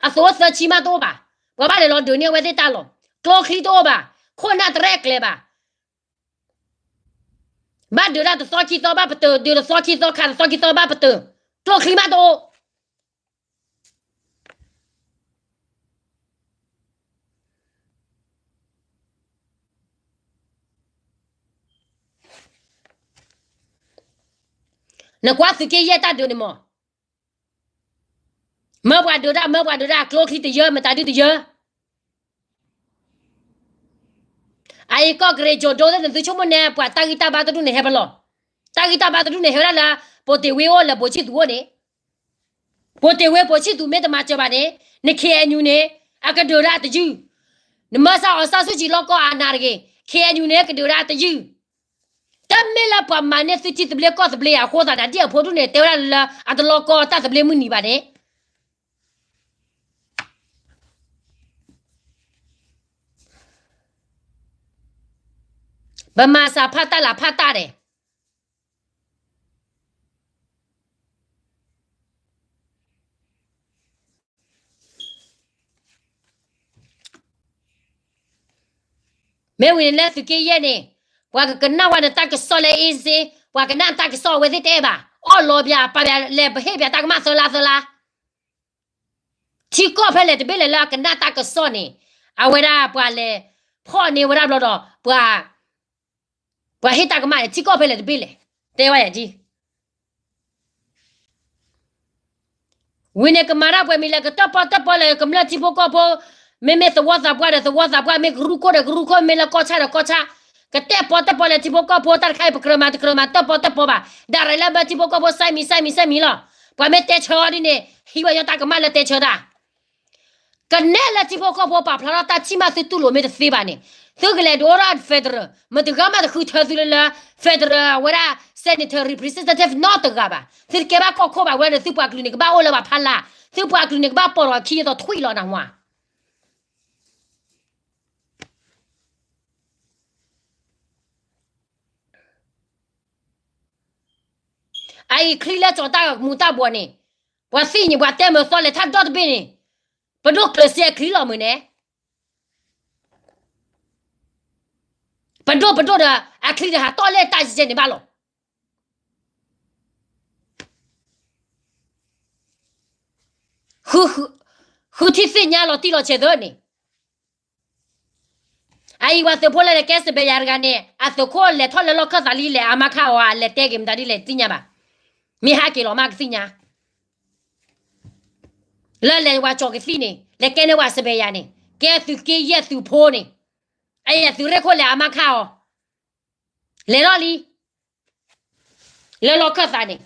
အသုးအိၣ်သၢဆံမးတအိၣ်ဘၣ်, ပှၤဘၣ်လဲၤလီၤဒုးန့ၢ်အဝဲသ့ၣ်တၢ်လီၢ်, ကျိချံတအိၣ်ဘၣ်, ခိၣ်နၢ်တရဲၣ်ကျဲၤဘၣ်, ဘၣ်ဒုးဒၣ်တသီခံသီဘၣ်ပတုာ်, ဒုးတသီခံသီခးတသီခံသီဘၣ်ပတုာ်, ကျိချံမးတအိၣ် နကွၢ်သုးက့ယဲၢ်တၢ်ဒုးန့ၣ်မး, မၢပှၤဒုးဒၣ် မၢပှၤဒုးဒၣ် ကျိချံတယၢ မတၤဒုတယၢ, အ အအံၤကီၢ်ကရံးကၠိၤဒိသ့ၣ် နသုဆိကမိၣ်န့ၣ် ပှၤတၢ်ဂံၢ်တၢ်ဘါတဒူၣ်န့ၣ်ဟဲပလီၢ်, တၢ်ဂံၢ်တၢ်ဘါတဒူၣ်န့ၣ် ဟဲဝဲဒၣ်လၢ ပိာ်တ့ၢ်ဝ့အိၣ်လၢပိာ်ဆံၣ်သူၣ်အိၣ်န့ၣ်, ပိာ်တ့ၢ်ဝ့ပိာ်ဆံၣ်သူၣ်မ့ၢ်တမၤစၢၤဘၣ်န့ၣ် န ခ့ၣ်အဲၣ်ယူၣ်န့ၣ် အကဒုးဒၣ်တယုၢ်, နမၢစၢ်အီၤစၢ်ဆူၣ်ကံလီၢ်ကီၢ်အနးတဂ့ၤ, ခ့ၣ်အဲၣ်ယူၣ်န့ၣ် ကဒုးဒၣ်တယုၢ်, တမ့ၢ်လၢပှၤမၤန့ၢ်သုထံသဘျ့ကီၢ်သဘျ့အဃိသတးန့ၣ် ဒ်အဖိဒူၣ်န့ၣ် တဲဝဲဒၣ်လၢအတလီၢ်ကီၢ်တၢ်သဘျ့မုၢ်နံၤဘၣ်န့ၣ် ပမၤစၢ်ဖးတၢ်လၢဖးတၢ်ဒဲး မ့ၢ်ဝံၤန့ၣ်လၢသုးက့ယဲၢ်န့ၣ် ပှၤကကနၣ်ဝဲနတၢ်ကစီၣ်လၢအ့စ့, ပှၤကနၣ်တၢ်ကစီၣ်အဝဲသ့ၣ်တအဲၣ်ဘၣ်, အီၣ်လီၤပၠးပာ်ပၠးလဲၤပဟ့ၣ်ပၠးတၢ်ကမၣ်သၢလါသၢလါ ထံကီၢ်ဖဲလဲၣ်တဘ့ၣ်လဲၣ်လၢအကနၣ်တၢ်ကစီၣ်န့ၣ် အဝဲဒၣ်ပှၤလဲၤဖီၣ်န့ၢ်ဝဲဒၣ်ဘျီဒီး ပှၤ ပှၤဟ့ၣ်တၢ်ကမၣ်န့ၣ် ထံကီၢ်ဖဲလဲၣ်တဘ့ၣ်လဲၣ်, တဲဝဲယၤဒ် ဝံၤန့ၣ်ကမၤတၢ်ပှဲၤမံၤလၢ ကတၢၣ်ပီတၢၣ်ပီလၢကမျၢၢ်ထံဖိကီၢ်ဖိ, မ့မ့ၢ်သဝီသးပှၢ်ဒီးသဝီသးပှၢ်, မ့ၢ်ကရူၢ်ခိၣ်ဒီးကရူၢ်ခိၣ်, မ့ၢ်လၢကီၢ်ဆၣ်ဒီးကီၢ်ဆၣ်, ကတၢၣ်ပီတၢၣ်ပီလၢထံဖိကီၢ်ဖိတၢ်တခါအံၤ ပကြၢးမၤတကြၢးမၤတၢၣ်ပီတၢၣ်ပီဘၣ်, ဒၣ်ရဲၣ်လၢမၢထံဖိကီၢ်ဖိစဲမံၤစဲမံၤစဲမံၤလီၤ. ပှၤမ့ၢ်တဲဆၢအီၤဒ်န့ၣ် ဟံးဝဲညီတၢ်ကမၣ်လၢတဲဆၢတၢ် ကနဲၣ်လၢထံဖိကီၢ်ဖိပာ်ဖျါထီၣ်တၢ်ထံၣ်မးသုတူၢ်လိာ်မ့ၢ်တသ့ဘၣ်န့ၣ်, သုကလဲၤဒိးအိၣ်ဒၣ် federal မတၤတဂၤမးတဃုထၢသုလၢလၢ federal အဝဲဒၣ် senator representative နီတဂၤဘၣ်. သုတကဲဘၣ်ကီၢ်ခိၣ်ဘၣ်ဝဲဒီး သုပှၤကလုာ်န့ၣ်ကဘၣ်အိၣ်လၢပှၤဖီလာ်, သုပှၤကလုာ်န့ၣ်ကဘၣ်ပိာ်ထီၣ်ခံအသိးထွံၣ်လီၤနၢ်ဟူဧါ. အအံၤချံလၢကၠီၤတၢ်မူၤတၢ်ဘှီးန့ၣ်, ပှၤသ့ၣ်ညါပှၤတဲမုာ်သီလဲၤထီၣ်ဒီတဘ့ၣ်န့ၣ်, ပဒိၣ်ကျၢၤစ့အချံလီၤမုၢ်န့ၣ်, ပဒိၣ်ပဒိၣ်ဒီး အချံဒီးဟးတီၢ်လၢတၢ်ယဲၢ်န့ၣ်ဘၣ်လီၤ. ဃုထံၣ်သ့ၣ်ညါလီၤတံၢ်လီၤဆဲးသၢန့ၣ်, အအံၤပှၤသုးဖိလၢလဲၤကဲစပယ်ယၤတဂၤန့ၣ် အသုးခိၣ်လဲၤထီၣ်လၢလီၢ်ခၢၣ်သးလံလဲၣ် အမါခါအီၤ အလဲၤတဲက့ၤမတၤဒ်လဲၣ်တသ့ၣ်ညါဘၣ်. မ့ၢ်ဟးက့ၤလီၤမးကသ့ၣ်ညါ လၢလဲၤဝဲကၠီၤကသံၣ်န့ၣ် လဲၤကဲန့ၢ်ဝဲစပယ်ယၤန့ၣ် ကဲသုးက့ယဲၢ်သုးဖိန့ၣ်, အအံၤသုးရ့ၣ်ခိၣ်လဲၤအမါခါအီၤ လဲၤထီၣ်လံ လၢလီၢ်ခၢၣ်သးန့ၣ်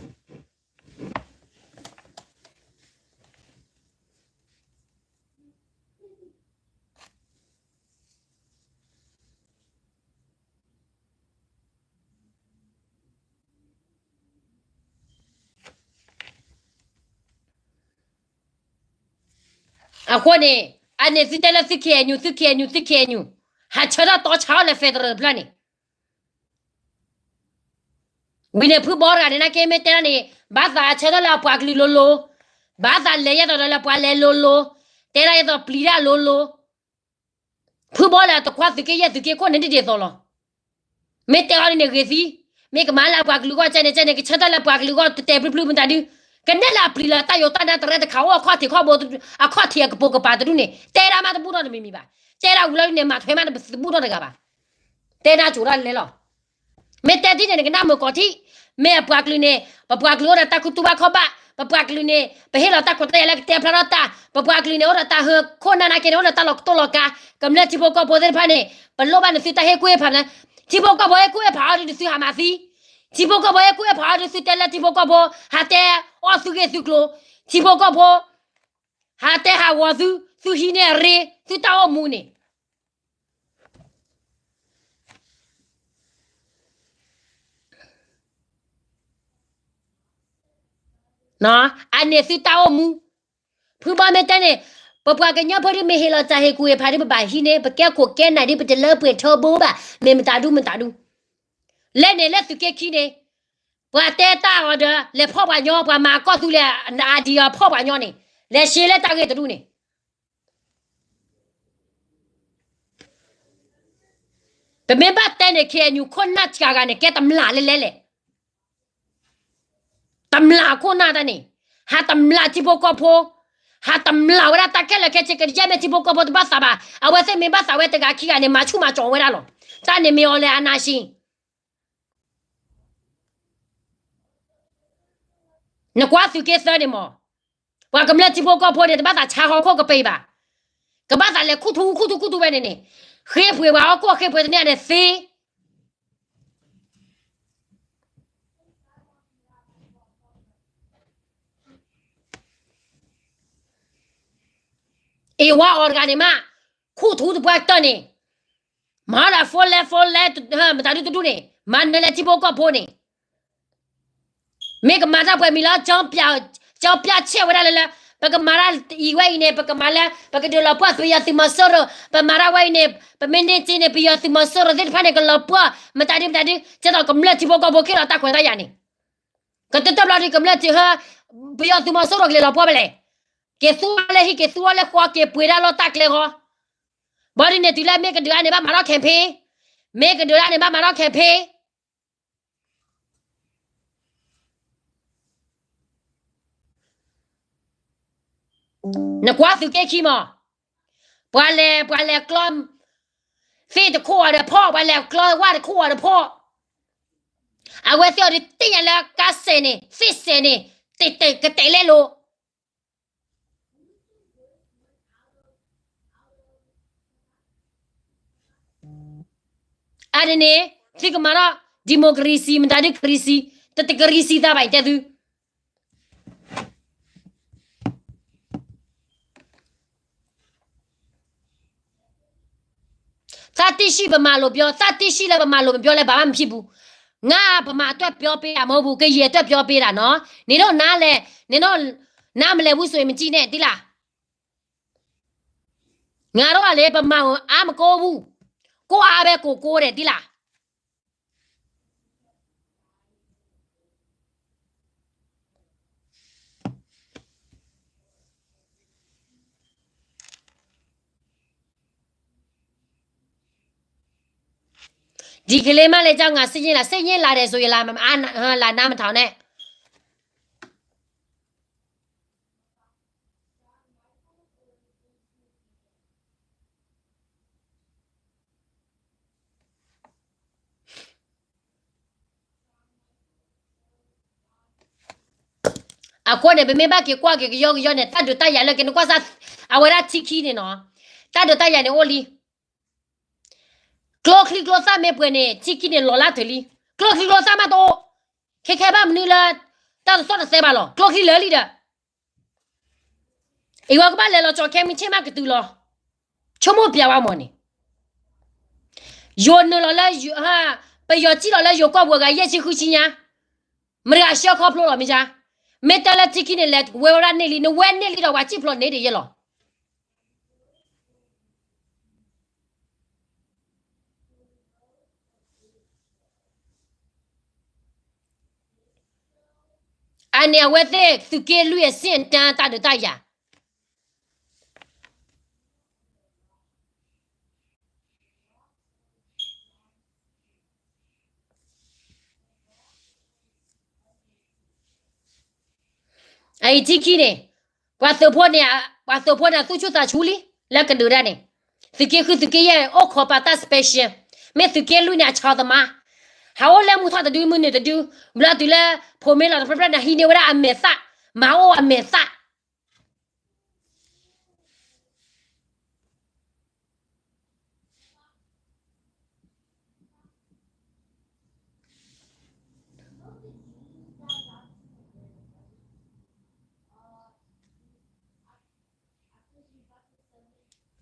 အဃိန့ၣ် အန့ၣ်သုတဲလၢသု ခ့ၣ်အဲၣ်ယူၣ် သု ခ့ၣ်အဲၣ်ယူၣ် သု ခ့ၣ်အဲၣ်ယူၣ် ဟးဆၢထၢၣ်တီဆါအီၤလၢ federal တဖျၢၣ်န့ၣ် ဝံၤန့ၣ်ဖုဘီတဂၤန့ၣ် နာ်က့မ့ၢ်တဲဒၣ်န့ၣ် ဘၣ်သးဆၢထၢၣ်လၢအပှၤကလုာ်လိၤလိၤ, ဘၣ်သးလဲၤယဲၢ်သိးဒီးလၢပှၤလဲၤလိၤလိၤ, တဲဒၣ်ယဲၢ်သိးပျံၤဒၣ်လိၤလိၤ, ဖုဘီလၢအတခွါသုးက့ယဲၢ်သုးက့ခိၣ်န့ၣ်ဒ်ဒ်သိးလီၤ. မ့ၢ်တဲအီၤဒ်န့ၣ်ဂ့ၤသံ, မ့ၢ်ကမၤလၢအပှၤကလုာ်ဂီၢ်ကဲန့ၣ်ကဲန့ၣ် ကဆၢထၢၣ်လၢပှၤကလုာ်ဂီၢ်တဲာ်တဲာ်ဖျုးဖျုးမတၤဒု, ကနဲၣ်လၢအပျံၤလၢတၢ်ယိးတၢ်နါတရဲတခါအိၣ်အခီၣ်ထံးခီၣ်ဘိ, အခီၣ်ထံးအကပိာ်ကပၤတဒူၣ်န့ၣ် တဲဒၣ်မးတဘူၣ်ထီၣ်တမံၤမံၤဘၣ်. တဲဒၣ်ဝံၤလီၤဒ်န့ၣ် မၤထွဲမးတဘူၣ်ထီၣ်တဂၤဘၣ်. တဲနၢ်စိၤဒၣ်လဲာ်လီၤ. မ့ၢ်တဲဒ်န့ၣ် နကနၣ်မုာ်ကီးထံး, မ့ၢ်အပှၤကလုာ်န့ၣ် ပပှၤကလုာ်အိၣ်ဒီးတၢ်ကူၣ်တူၢ်ဘၣ်ခီၣ်ဘၣ်, ပပှၤကလုာ်န့ၣ် ပဟ့ၣ်လီၤတၢ်ခွဲးတၢ်ယာ်လၢကတဲဖျါထီၣ်တၢ်, ပပှၤကလုာ်န့ၣ် အိၣ်ဒီးတၢ်ဟၢခိၣ်နၢ်နာ်က့န့ၣ် အိၣ်ဒီးတၢ်လီၤကတိၢ်လီၤကၤ, ကမျၢၢ်ထံဖိကီၢ်ဖိသ့ၣ်တဖၣ်န့ၣ် ပလိၣ်ဘၣ်နသုတၢ်ဟ့ၣ်ကူၣ်ဟ့ၣ်ဖး, ထံဖိကီၢ်ဖိဟ့ၣ်ကူၣ်ဟ့ၣ်ဖးအီၤဒ်သုဟးမၤသံ, ထံဖိကီၢ်ဖိဟ့ၣ်ကူၣ်ဟ့ၣ်ဖးအီၤဒ်သုတဲလၢထံဖိကီၢ်ဖိ ဟးတဲအီၣ်သုဂ့ၢ်သုကျိၤ, ထံဖိကီၢ်ဖိ ဟးတဲဟးဂီၤသု, သုဟံးန့ၢ်အရ့, သုတၢ်အိၣ်မူန့ၣ် အန့ၣ်သုတၢ်အိၣ်မူ, ဖုဘီမ့ၢ်တဲန့ၣ်, ပပှၤကညီဖိဒ်မ့ၢ်ဟ့ၣ်လီၤတၢ်ဟ့ၣ်ကူၣ်ဟ့ၣ်ဖးဒ်ပဘၣ်ဟံးန့ၢ်, ပကဲခိၣ်ကဲနၢ်ဒ်ပတလၢပှဲၤထၢဘိဘၣ်, မ့ၢ်မတၤဒူမတၤဒူ, လဲန့ၣ်လၢသုးက့ခံန့ၣ်, ပှၤတဲတၢ်အီၤဒီး လဲၤဖီၣ်ပှၤညီ, ပှၤမၤကီၢ်သူလ့ၤအဒံးအီၤဖီၣ်ပှၤညီန့ၣ်, လဲၤရှဲလၢတၢ်ဂ့ၢ်တဒူၣ်န့ၣ် ပမ့ၢ်ဘၣ်တဲန့ၣ် ခ့ၣ်အဲၣ်ယူၣ်ခိၣ်နၢ်စှၤဂၤန့ၣ် ကဲတမျၢ်လဲၣ်လဲၣ်လဲၣ်, တမျၢ်ခိၣ်နၢ်တၢ်န့ၣ်, ဟးတမျၢ်ထံဖိကီၢ်ဖိ, ဟးတမျၢ်ဝဲဒၣ်တၢ်ခဲလၢာ်ခဲဆ့ ကယဲၢ်မ့ၢ်ထံဖိကီၢ်ဖိတဘၣ်သးဘၣ်, အဝဲသ့ၣ်မ့ၢ်ဘၣ်သးဝဲတဂၤခံဂၤန့ၣ် မၤဆူၣ်မၤကၠီၤဝဲဒၣ်လီၤ, တၢ်န့ၣ်မ့ၢ်အီၤလဲၣ်အနၢ်ဆံ နကွၢ်သုးက့သၢန့ၣ်မး, ပှၤကမျၢၢ်ထံဖိကီၢ်ဖိန့ၣ် တဘၣ်သးဆါဟီၣ်ခိၣ်ကပ့ၤဘၣ်, ကဘၣ်သးလဲၤခူၣ်ထူခူၣ်ထူခူၣ်ထူဝဲန့ၣ်န့ၣ်, ဃ့ပှ့ၤပှၤဟီၣ်ခိၣ် ဃ့ပှ့ၤတန့ၢ်န့ၣ်သ့ အ့ၣ်ဝါအီၤတဂၤန့ၣ်မး, ခူၣ်ထူတပှၢ်တၢၢ်န့ၣ်, မၤဒီး phone လဲ phone လဲ မတၤဒုတဒူၣ်န့ၣ် မၤနၢၤလၢထံဖိကီၢ်ဖိန့ၣ်, မ့ၢ်ကမၤတၢ်ပှဲၤမံၤလီၤ ကၠီပျးဆဲးဝဲဒၣ်လၢလၢ, ပကမၤတၢ်အံၤဝဲအံၤန့ၣ် ပကမၤလၢ ပကဒုးလီၤပှီၢ်ပယီၤသုးမီၤစိရိၤ, ပမၤတၢ်ဝဲအံၤန့ၣ် ပမ့ၢ်န့ၢ်စ့န့ၣ် ပယီၤသုးမီၤစိရိၤသ့ၣ်တဖၣ်န့ၣ် ကလီၤပှီၢ် မတၤဒုမတၤဒု, ကဲသိးကမျၢၢ်ထံဖိကီၢ်ဖိခဲလၢာ်တၢ်ခွဲးတၢ်ယာ်န့ၣ် ကတၢၢ်တဘျီဒုးကမျၢၢ်ထံ ပယီၤသုးမီၤစိရိၤကလဲၤလီၤပှီၢ်ဖဲလဲၣ်, က့ၤသူဝဲလၢဟံၣ် က့ၤသူဝဲလၢဃီ က့ၤပှ့ၤဒၣ်လီၢ်တၢ်ကျဲဃီ, ဘၣ်ဒ်န့ၣ်တုၤလၢမ့ၢ်ကဒုးဒၣ်န့ၣ် ဘၣ်မၤထီၣ် campaign, မ့ၢ်ကဒုးဒၣ်န့ၣ် ဘၣ်မၤထီၣ် campaign နကွၢ်သုးက့ခံမး, ပှၤလဲၤ ပှၤလဲၤကျီ သ့ၣ်တခိၣ်အီၤဒီးဖီၣ် ပှၤလဲၤကျီဝၣ်တခိၣ်အီၤဒီးဖီၣ်, အဝဲသ့ၣ်အီၤဒုးသ့ၣ်ညါလၢကါစဲးန့ၣ် သ့ၣ်စဲးန့ၣ် တတဲာ်ကတဲာ်လဲလိာ် အန့ၣ်န့ၣ် သုကမၤထီၣ် democracy မတၤဒုးကရံစံ တတကရံစံသးဘၣ်အံၤတဲသု သးတံၢ်ဆံၣ်ပမၤလိာ်ပျီ သးတံၢ်ဆံၣ်လၢပမၤလိာ်ပျီလၢဘၣ်ဘၣ်မဖံးပူၤ, ငါပမၤအတွက်ပြောပေးတာမဟုတ်ဘူး ကယဲၢ်အတွက်ပြောပေးတာနော်, နင်တို့နားလည် နင်တို့ နားမလည်ဘူးဆိုရင်မကြည့်နဲ့ သိလား, ငါတို့ကလေ ပမၤအါမကိုဘူး, ကိုယ့်အားပဲကိုယ်ကိုးတယ် သိလား. ဒီကလေးမလေးကြောင့်ငါစိတ်ညစ်လာ စိတ်ညစ်လာတယ်ဆိုရင်လာ လာနားမထောင်နဲ့ အဃိန့ၣ် ပမ့ၢ်ဘၣ်က့ၤကွၢ်က့ၤကယီကယီန့ၣ် တၢ်ဒုးတၢ်ယၤလၢက့ၤနကွၢ်စၢ် အဝဲဒၣ်ထံခံန့ၣ်နီၤ တၢ်ဒုးတၢ်ယၤန့ၣ်အိၣ်လံ ကျိချံကျိသၣ်မ့ၢ်ပှဲၤန့ၣ် ထံခံန့ၣ်လီၤလၢထုးလံ ကျိချံကျိသၣ်မးတအိၣ် ခဲခဲဘၣ်မနုၤလၢ တၢ်တသီၣ်တသဲဘၣ်လီၤ ကျိချံလၢာ်လံဒီး အံၤဝဲကဘၣ်လဲၤလီၤကၠီၤခဲမုၢ်ဆ့ၣ်မးကတုၤလီၤ ဆိကမိၣ်ပျးဝဲမၢ်န့ၣ် ယိၤနုာ်လီၤလၢ ပယီၤစံၣ်လီၤလၢယိၤကီၢ်ပူၤအဂၤ ယဲၢ်ဆံဃုဆံညါ မတၤဂၤဆှၢခီဖျိလီၤမ့ၢ်ယါ မ့ၢ်တဲလၢထံခံန့ၣ်လဲၤဝဲဝဲဒၣ်န့ၢ်လံ နဝဲန့ၢ်လံဒီးပှၤစံၣ်ဖျိးန့ၢ်ဒံးယဲလီၤ အန့ၣ်အဝဲသ့ၣ်သုးက့လွံၢ်အဆင့်အတန်း တၢ်ဒုးတၢ်ယၤ အအံၤထံခံန့ၣ် ပှၤသုးဖိန့ၣ် ပှၤသုးဖိန့ၣ် သူၣ်ဆူၣ်သးဆူလံ လၢကဒုးဒၣ်န့ၣ် သုးက့ဃုသုးက့ယဲၢ် အိၣ်ခိးပာ်တၢ် special မ့ၢ်သုးက့လွံၢ်န့ၣ် အဆီသမါ ဟးအိၣ်လၢမုၢ်ထီၣ်တဒု မုၢ်နုာ်တဒု ဘျီတုၤလၢ ဖိမ့ၢ်လီၤတဖျၢၣ်ဖျၢၣ်န့ၣ် ဟံးန့ၢ်ဝဲဒၣ်အမဲာ်သၣ် မၤအိၣ်အမဲာ်သ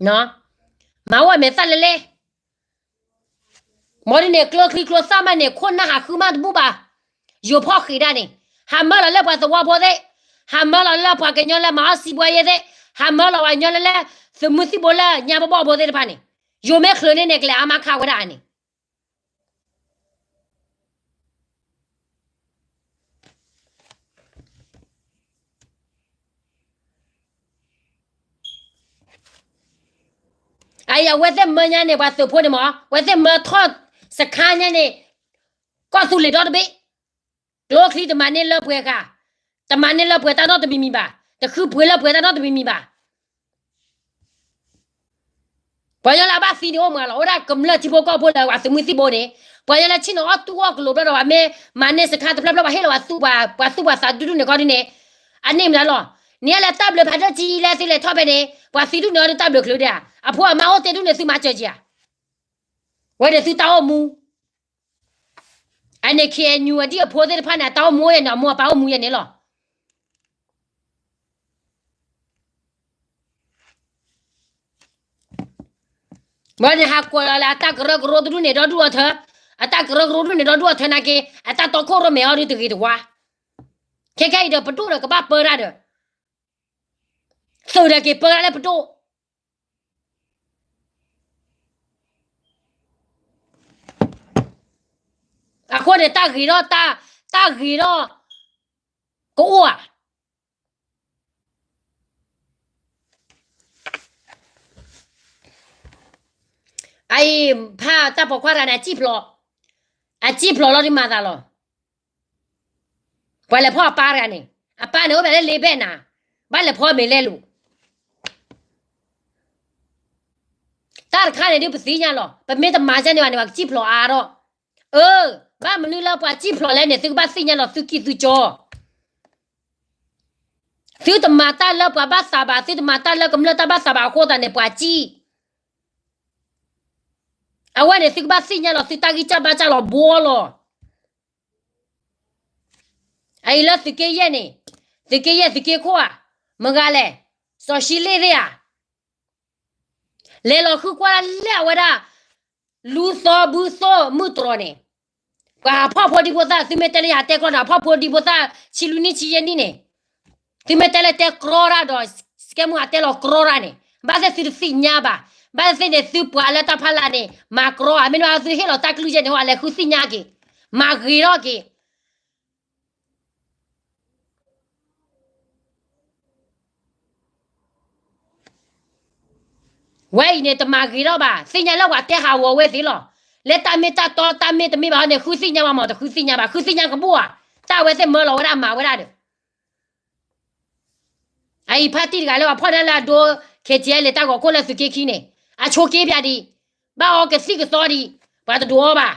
ၣ် မၤအိၣ်အမဲာ်သၣ်လဲလဲ မ်ဒ်န့ၣ် ကျိချံကျိသၣ်မးန့ၣ် ခိၣ်နၢ်ဟးဃုမးတဘူၣ်ဘၣ်. ယိၤဖီၣ်ဃံးဒၣ်န့ၣ် ဟးမၢလီၤလၢပှၤသဝီဖိသ့ၣ်, ဟးမၢလီၤလၢပှၤကညီလၢမၤအီၣ်စံးဘှါယဲသ့ၣ်, ဟးမၢလီၤပှၤကညီလၢလၢ သုးမုၢ်သံၣ်ဘိလၢညါဘီဘီဖိသ့ၣ်တဖၣ်န့ၣ်, ယိၤမ့ၢ်ချုးန့ၢ်န့ၣ် ကလဲၤအါမးခးဝဲဒၣ်န့ၣ် အဝဲသ့ၣ်မၢညါန့ၣ် ပှၤသုးဖိန့ၣ်မး, အဝဲသ့ၣ်မၢထီၣ်စခါညါန့ၣ်, ကီၢ်သူလ့ၤဒီတဘ့ၣ်, ကျိချံတမၤန့ၢ်လၢပှဲၤဃာ်, တမၤန့ၢ်လၢပှဲၤတၢ်နီတမံၤမံၤဘၣ်, တဃုပှ့ၤလၢပှဲၤတၢ်နီတမံၤမံၤဘၣ်. ပှၤကညီလၢအဘၣ်သံန့ၣ်အိၣ်မးလီၤ, အိၣ်ဒၣ်ကမျၢၢ်ထံဖိကီၢ်ဖိလၢပှၤသုးမုၢ်သံၣ်ဘိန့ၣ်, ပှၤကညီလၢဆ့ၣ်နီၤအီၣ်တူၢ်အီၣ်ကလိာ်ဘျီဒီး ပှၤမ့ၢ်မၤန့ၢ်စခါတဖျၢၣ်ဖျၢၣ် ပှၤဟ့ၣ်လီၤပှၤသူၣ်ပှၤသးဒူဒူၣ်န့ၣ်ခီဒ်န့ၣ်, အန့ၢ်မနုၤလီၤ. နံၤလၢတၢ်ဘျုးဖးဒိၣ်ကံလၢသုလဲၤထီၣ်ဖဲန့ၣ်, ပှၤသံဒူၣ်န့ၣ်အီၤဒုးတၢ်ဘျုးချုးဒၣ်ဧါ, အဖိအမါအိၣ်တ့ၢ်ဒူၣ်န့ၣ်သုမၤစၢၤက့ၤဧါ. ဝဲန့ၣ်သုတၢ်အိၣ်မူ, အန့ၣ် ခ့ၣ်အဲၣ်ယူၣ် အဒံၣ်အဖိသ့ၣ်တဖၣ်န့ၣ် အတၢ်အိၣ်မူယဲန့ၣ် အမိၢ်အပၢ်အိၣ်မူယဲန့ၣ်လီၤ. ဝဲန့ၣ်ဟးကွၢ်လီၤလၢအတၢ်ကရၢကရိတဒူၣ်န့ၣ်ဒီဒူၣ်အီၤထၢ, အတၢ်ကရၢကရိတဒူၣ်န့ၣ်ဒီဒူၣ်အီၤထၢနာ်က့, အတၢ်တီခိၣ်ရိၣ်မဲအီၤဒုတဂ့ၤတဝါ, ခဲခဲအံၤဒီးပဒိၣ်ဒီးကဘၣ်ပၢတၢ်ဒီး, သုးဒီးက့ၤပၢတၢ်လၢပဒိၣ် အဃိန့ၣ် တၢ်ဂ့ၤထီၣ်, တၢ်ဂ့ၤထီၣ်ကအိၣ်ဧါ. အအံၤ ဖးတၢ်ပိာ်ခွါတဂၤန့ၣ် အစံၣ်ဖျိး, အစံၣ်ဖျိးလီၤဒုးမၤသးလီၤ. ပှၤလဲၤဖီၣ်အပၢ်တဂၤန့၁ၣ်, အပၢ်န့ၣ်အိၣ်ဖဲလၢလ့ဘဲၣ်နၤ, ဘၣ်လဲၤဖီၣ်မ့ၢ်လဲလိာ် တၢ်တခါန့ၣ်ဒုးပသ့ၣ်ညါလီၤ. ပမ့ၢ်တမၤကဲန့ၣ်ဘၣ်န့ၣ် ပှၤကစံၣ်ဖျိးအါထီၣ်. အၢ, ဘၣ်မနုၤလၢပှၤစံၣ်ဖျိးလဲန့ၣ် သုကဘၣ်သ့ၣ်ညါလီၤသုကံၢ်သုကၠီ. သုတမၤတၢ်လၢပှၤဘၣ်သးဘၣ်, သုတမၤတၢ်လၢကမျၢၢ်တၢ်ဘၣ်သးဘၣ်အဃိသတးန့ၣ် ပှၤစံၣ် အဝဲန့ၣ်သုကဘၣ်သ့ၣ်ညါလီၤသုတၢ်ဂံၢ်စၢ်ဘါစၢ်လီၤဘှီလီၤ. အအံၤလၢသုးက့ယဲၢ်န့ၣ်, သုးက့ယဲၢ်သုးက့ခိၣ်ဧါ, မတၤလဲၣ်, စီၤၡံလ့ၣ်သ့ၣ်ဧါ, လဲၤလီၤဃုကွၢ်လၢအဝဲဒၣ် လူသီဘုသိၣ်မုၢ်တြီၤန့ၣ်, ပှၤဟးဖီၣ်ဖိဒံဖိသၣ် သုမ့ၢ်တဲလၢယဟးတဲကြီဒီး ဟးဖီၣ်ဖိဒံဖိသၣ်ဆံလွံၢ်နံၣ်ဆံယဲၢ်နံၣ်န့ၣ်, သုမ့ၢ်တဲလၢတဲကြီတၢ်ဒီး စကဲမုၢ်ဟးတဲလီၤကြီတၢ်န့ၣ် ဘၣ်သ့ၣ်သုတသ့ၣ်ညါဘၣ်. ဘၣ်သ့ၣ်သ့ၣ်န့ၣ် သုပှၤလၢတၢ်ဖီလာ်န့ၣ် မၤကြီဧါ, မ့တမ့ၢ်သုဟ့ၣ်လီၤတၢ်ကလုၢ်ယဲၢ်န့ၣ် ဟိလဲၤဃုသ့ၣ်ညါက့ၤ, မၤဂ့ၤထီၣ်က့ၤ ဝဲအံၤန့ၣ် တမၤဂ့ၤထီၣ်ဘၣ်, သ့ၣ်ညါလၢပှၤတဲဟးဂီၤဝဲသ့လီၤ. လၢတၢ်မ့ၢ်တၢ်တီတၢ်မ့ၢ်တမ့ၢ်ဘၣ်န့ၣ် ဃုသ့ၣ်ညါဘၣ်မး တဃုသ့ၣ်ညါဘၣ်, ဃုသ့ၣ်ညါကဘူၣ်ဧါ, တၢ်အဝဲသ့ၣ်မၢလီၤဝဲဒၣ်မၤဝဲဒၣ်ဒီး အအံၤဖါတံၢ်တဂၤလၢပှၤဖီၣ်ဒၣ်လၢအဒိ ခဲကဲလၢတၢ်ဂီၤခိၣ်လၢသုးက့ခံန့ၣ် အဆိက့ပၠးဒံး, ဘၣ်အီကသံၣ်ကသီဒံး, ပှၤတဒိးအီၤဘၣ်.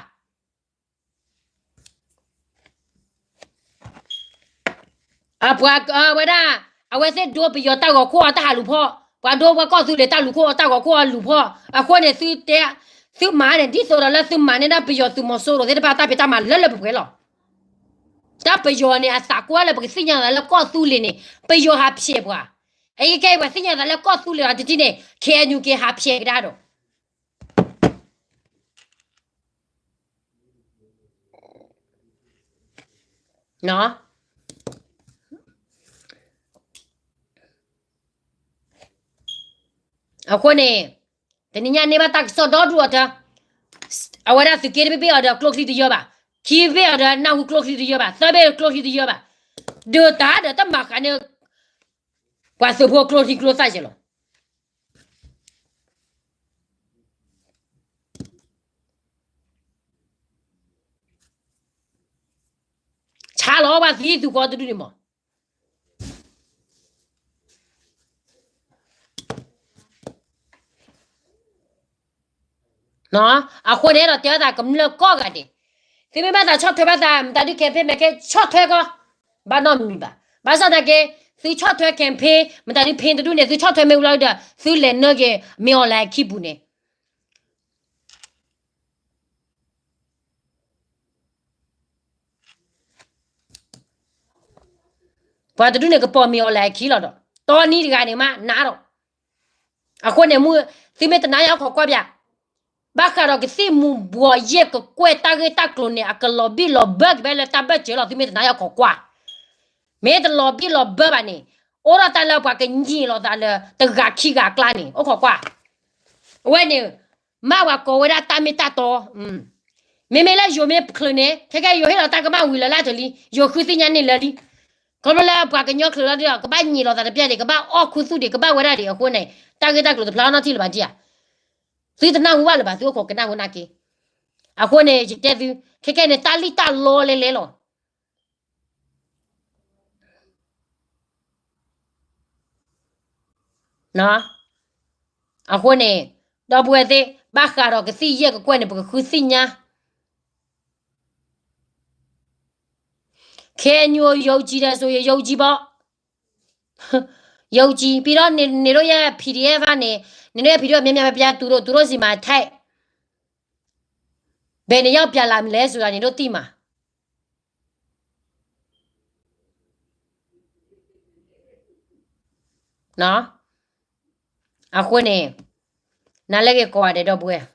အပှၤဝဲဒၣ် အဝဲသ့ၣ်ဒိပယီၤတၢ်ဂီၤခိၣ်အတၢ်ဟးလူၤဖီၣ်, ပှၤဒိပှၤကီၢ်သူလ့ၤတၢ်လူၤခိၣ်အတၢ်ဂီၤခိၣ်အလူၤဖီၣ်, အဃိန့ၣ်သုတဲ, သုမၤန့ၣ် ဒ်သိးဒီးလၢသုမၤန့ၢ်ဒၣ်ပယီၤသုးမီၤစိရိၤသ့ၣ်တဖၣ်တၢ်ဖံးတၢ်မၤလၢလၢပှဲၤပှဲၤလီၤ. တၢ်ပယီၤန့ၣ် အသးကွၢ်လၢပကသ့ၣ်ညါသးလၢကီၢ်သူလ့ၤန့ၣ် ပယီၤဟးဖျဲးပှၤ, အအံၤကဲပှၤသ့ၣ်ညါသးလၢကီၢ်သူလ့ၤအီၤတထံၣ်န့ၣ် ခဲအံၤက့ၤဟးဖျဲးကဒါဒီး အဃိန့ၣ် တနံၤညါန့ၢ်ဘၣ်တၢ်ကစီၣ်ဒီဒူၣ်အီၤတၢ်, အဝဲဒၣ်သုးက့တဘ့ၣ်ဘ့ၣ်အီၤဒီးကျိချံတယၢဘၣ်, ခံဘ့ၣ်အီၤဒီးနၢ်ဟူကျိချံတယၢဘၣ်, သၢဘ့ၣ်ကျိချံတယၢဘၣ်, ဒုးတၢ်ဒီးတၢ်မၤဃးန့ၣ် ပှၤသုးဖိကျိချံကျိသၣ်ယဲလီၤ. ဆါလီၤပှၤသံသုးကီတဒူၣ်န့ၣ်မး. အဃိန့ၣ်ဒီးတဲဝဲသးကမျၢၢ်ကိးဂၤဒဲး, သုမ့ၢ်ဘၣ်သးဆီၣ်ထွဲဘၣ်သး မတၤဒု campaign မ့ၢ်ကဲဆီၣ်ထွဲကီး, ဘၣ်နီတမံၤဘၣ်. ဘၣ်ဆၣ်သနာ်က့ သုဆီၣ်ထွဲ campaign မတၤဒု ဖဲတဒူၣ်န့ၣ် သုဆီၣ်ထွဲမ့ၢ်ဝံၤလီၤဒီး သုလဲၤနၢက့ၤ မင်းအောင်လှိုင် အခံပူၤန့ၣ် ပှၤတဒူၣ်န့ၣ် ကပိာ်မင်းအောင်လှိုင် အခံလီၤဒီး တီနံၤတဂၤန့ၣ်မး နးဒီး. အဃိန့ၣ်မ့ၢ် သုမ့ၢ်တနာ်ယၤ အိၣ်ခိးကွၢ်ပၠး, ဘၣ်ဃးဒီးကသံၣ်မူၤဘှီးယဲၢ်ကကွဲၢ်တၢ်ဂ့ၢ်တၢ်ကျိၤန့ၣ် အကလီၤဘံၣ်လီၤဘၢက့ၤဖဲလၢတၢ်ဘၢၣ်စၢၤလီၤ. သုမ့ၢ်တနာ်ယၤ အိၣ်ခိးကွၢ်, မ့ၢ်တလီၤဘံၣ်လီၤဘၢဘၣ်န့ၣ် အိၣ်ဒီးတၢ်လၢပှၤကညံးလိာ်သးလၢတဂၤခံဂၤအကျါန့ၣ် အိၣ်ခိးကွၢ်. အဝဲန့ၣ် မ့ၢ်ပှၤကိးဝဲဒၣ်တၢ်မ့ၢ်တၢ်တီ, မ့မ့ၢ်လၢယိၤမ့ၢ်ချုးန့ၣ် ခဲကဲယိၤဟ့ၣ်လီၤတၢ်ကမၣ်ဝံၤလၢ်လၢ်တလံ, ယိၤဃုသ့ၣ်ညါန့ၢ်လၢာ်လံ. ခီဖျိလၢပှၤကညီချုးလီၤဒီး ကဘၣ်ညံးလိာ်သးတပျၢ်ဒံး, ကဘၣ်အီၣ်ခူသူၣ်ဒံး, ကဘၣ်ဝဲဒၣ်ဒံးအဃိန့ၣ် တၢ်ဂ့ၢ်တၢ်ကျိၤတဖျါအီၣ်နီတထံၣ်လၢၤဘၣ်ဒံးဧါ. သုတနၢ်ဟူဘၣ်လၢၤဘၣ်, သုအိၣ်ခိးကနၣ်ဟူနာ်က့. အဃိန့ၣ် ယတဲသု, ခဲကဲန့ၣ် တၢ်လံၣ်တၢ်လီလဲၤလဲၤလီၤ. အဃိန့ၣ် ဒီပုၢ်ဝဲၢ်သ့ၣ် ဘၣ်ဃးဒီးကသံၣ်ယဲၢ်ကကွဲၢ်န့ၣ် ပကဃုသ့ၣ်ညါ ခဲညိယိကံဒီးစိၤယယိကံဘီ, ယိကံ ပြီးတော့ န့ၣ်ဒိၣ်ယဲ PDF ဘၣ်န့ၣ်, န့ၣ်ဒိၣ်ယဲ PDF များများပြား သူတို့ သူတို့ဆီမှာ ထိုင် ဘယ်နှစ်ယောက်ပြန်လာမလဲဆိုတာ နင်တို့သိမှာ အဃိန့ၣ် နလဲၤက့ၤကိးဂၤဒဲး ဒီပုၢ်ဝဲၢ်,